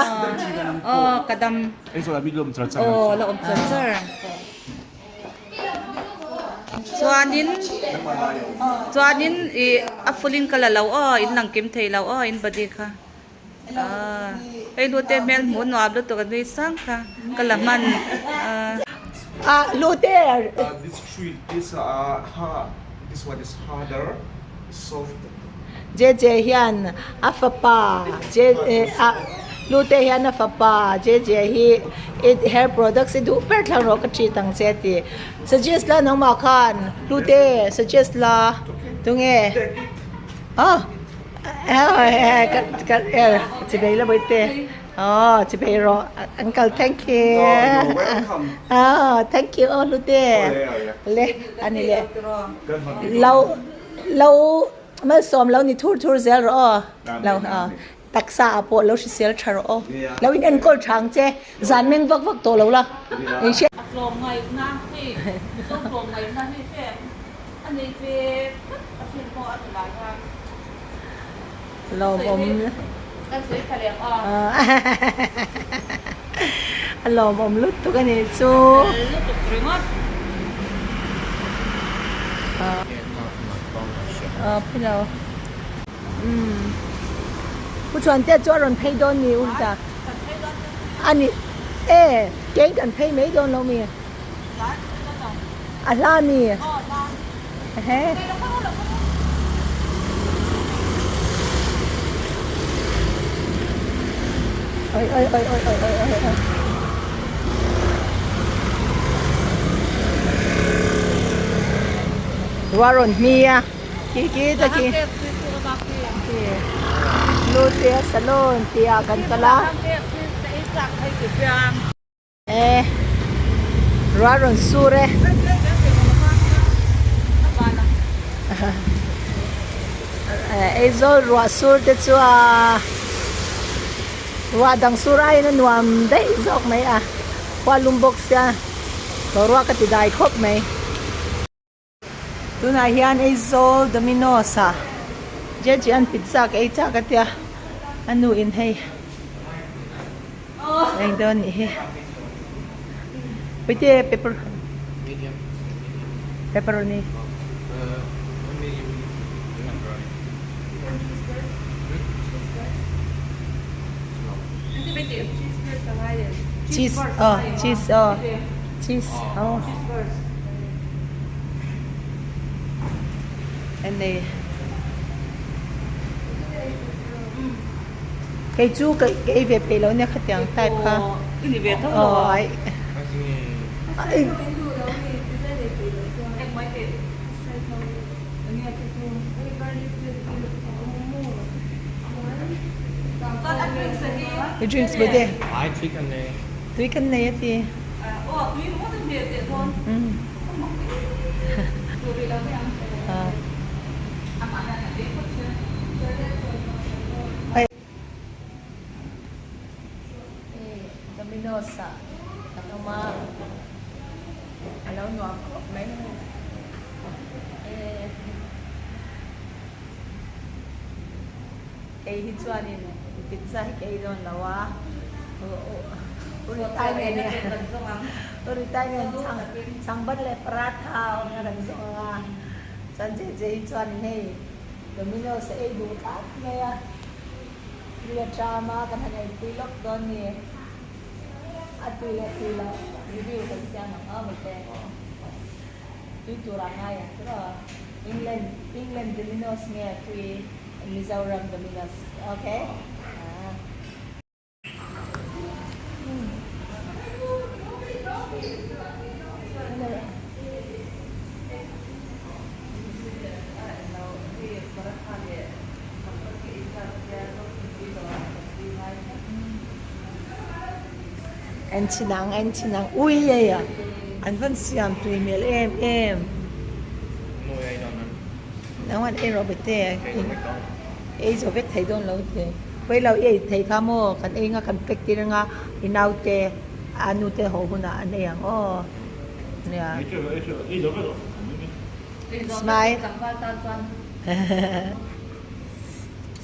aw ka dam aw la awm char char. Chuanin chuanin ih a full in ka la lo aw in lang kim thei lo aw in body kha ah hei hlute hmel hmuh nuam lutuk a nui sang kha ka la hman ah. Ah hlute. This tree this ah ha this one is harder soft. JJ hian a fapa ah Hlute hian a fapa JJ hi i hair products i duh ber thlang rawh ka treat ang che a ti. Suggest la nangmah khan Hlute suggest la tunge ah. Chibei la bawihte aw chibei rawh uncle thank you aw thank you aw hlute le ani le lo lo malsawm lo ni thur thur zel rawh aw lo aw taksa ah pawh lo hrisel tha rawh aw lo in enkawl tha ang che zan meng vak vak tawh lo la A tlawm ngaihna hei Mizo tlawm ngaihna hi hre a nei ve tlat a film pawh a ti lai khan. Lawmawm. Kan sawi tha leh ang a. A lawmawm lutuk a nih chu. Fel lutuk ringawt. Aw philo. Umm. Pu Chuantea chu a rawn phei dawn ni Ulta. A ni e keng kan phei mai dawn lo mi. A hla mi. Ehe. Oi oi oi oi oi oi oi oi. Ruah rawn hmi a. Ki ki ta ki. Lute salon tia kan kal a. E ruah rawn sur e. Aizawl ruah sur te chu a ruah dang sur aiin a nuam daih zawk mai a khua lum bawk sia boruak a ti dai khawp mai. Tunah hian Aizawl Domino's ah Jeje an pizza ka ei chak a tia a nu in hei eng dawn nih hi Puite pepper pepperoni cheese aw cheese aw cheese aw Ennei kei chu ka ei ve peih lo nia khatiang type kha aw ai drinks bawih te tui kan nei a ti. Domino's ah kan awm a a lo nuam khawp mai kei hi chuanin pizza hi ka ei dawn lo a changban leh paratha a awm a kan zawng ang a chuan je je hi chuanin hei Domino's a ei duh tlat mai a tui a tram a kan han eipui lawk dawn ni a tui leh tui loh review kan siam ang a mawte tui tur ah ngai ang tiraw England England Domino's nge tui Mizoram Domino's okay ah. En chin ang en chin ang ui ei a an van siam tui hmel em em nang an ei rawh bete ei zo vek thei dawn lo te pawi lo i ei thei kha maw kan ei nga kan pack tir anga i naute a nute haw hunah an ei ang aw nia smile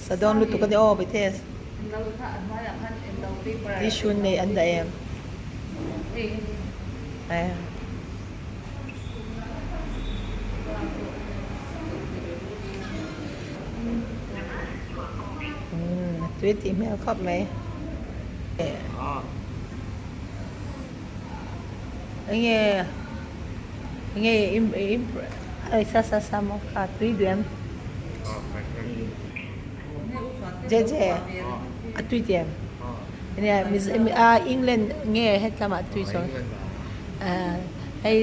sa dawn lutuk a ni aw bete. Tissue nei an dah em? Tui tih hmel khawp mai. Enge enge im sa sa sa maw kha tui duh em? Jeje a tui ti em? Nia a England nge hetlamah tui chuan hei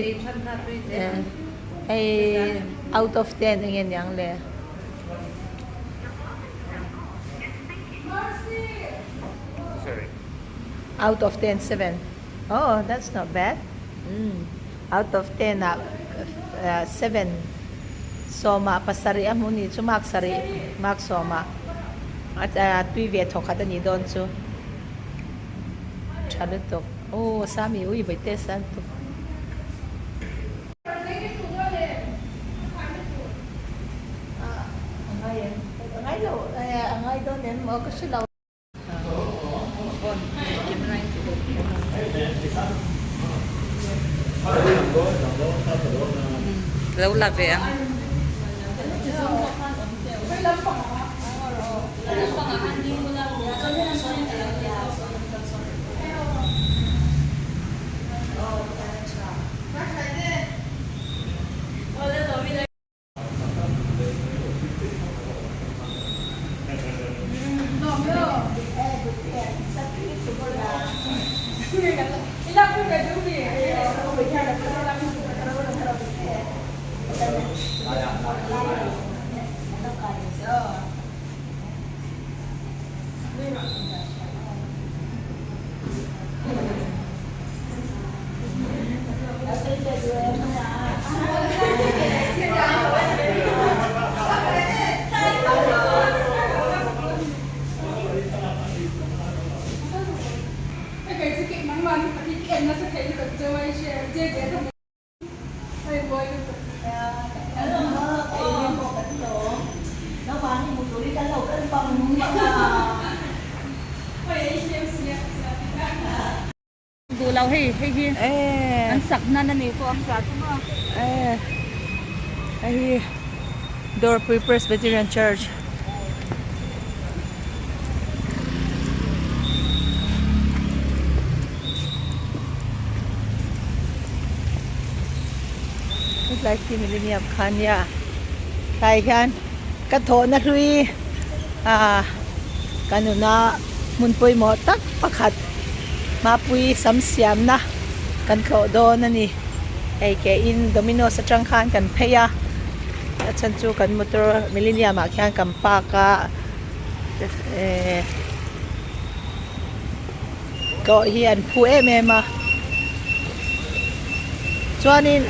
hei out of ten enge niang le? Out of 10, 7. Oh, that's not bad. Mm. Out of 10 ah 7. Sawmah pasarih a hmu ni chu mark sarih mark sawmah a tui ve thawkhat a nih dawn chu. Tha lutuk. Aw Sami ui vawi test a lutuk. A ngai em? A ngai lo a ngai dawn em maw ka hre lo. Lo la ve ang. Duh lo hei hei hi an sak nan a ni pawh ang zah chu maw. Hei hi Dawrpui Presbyterian Church. Hetlai khi millennium kha nia tlai hian ka thawhna hlui ah ka nuna hmun pawimawh tak pakhat mapui sam siamna kan thlawh dawn a ni hei ke in Domino's atang khan kan phei a a chhan chu kan motor millennium ah khian kan park a eh. Tlawh hi an phu em em a chuanin.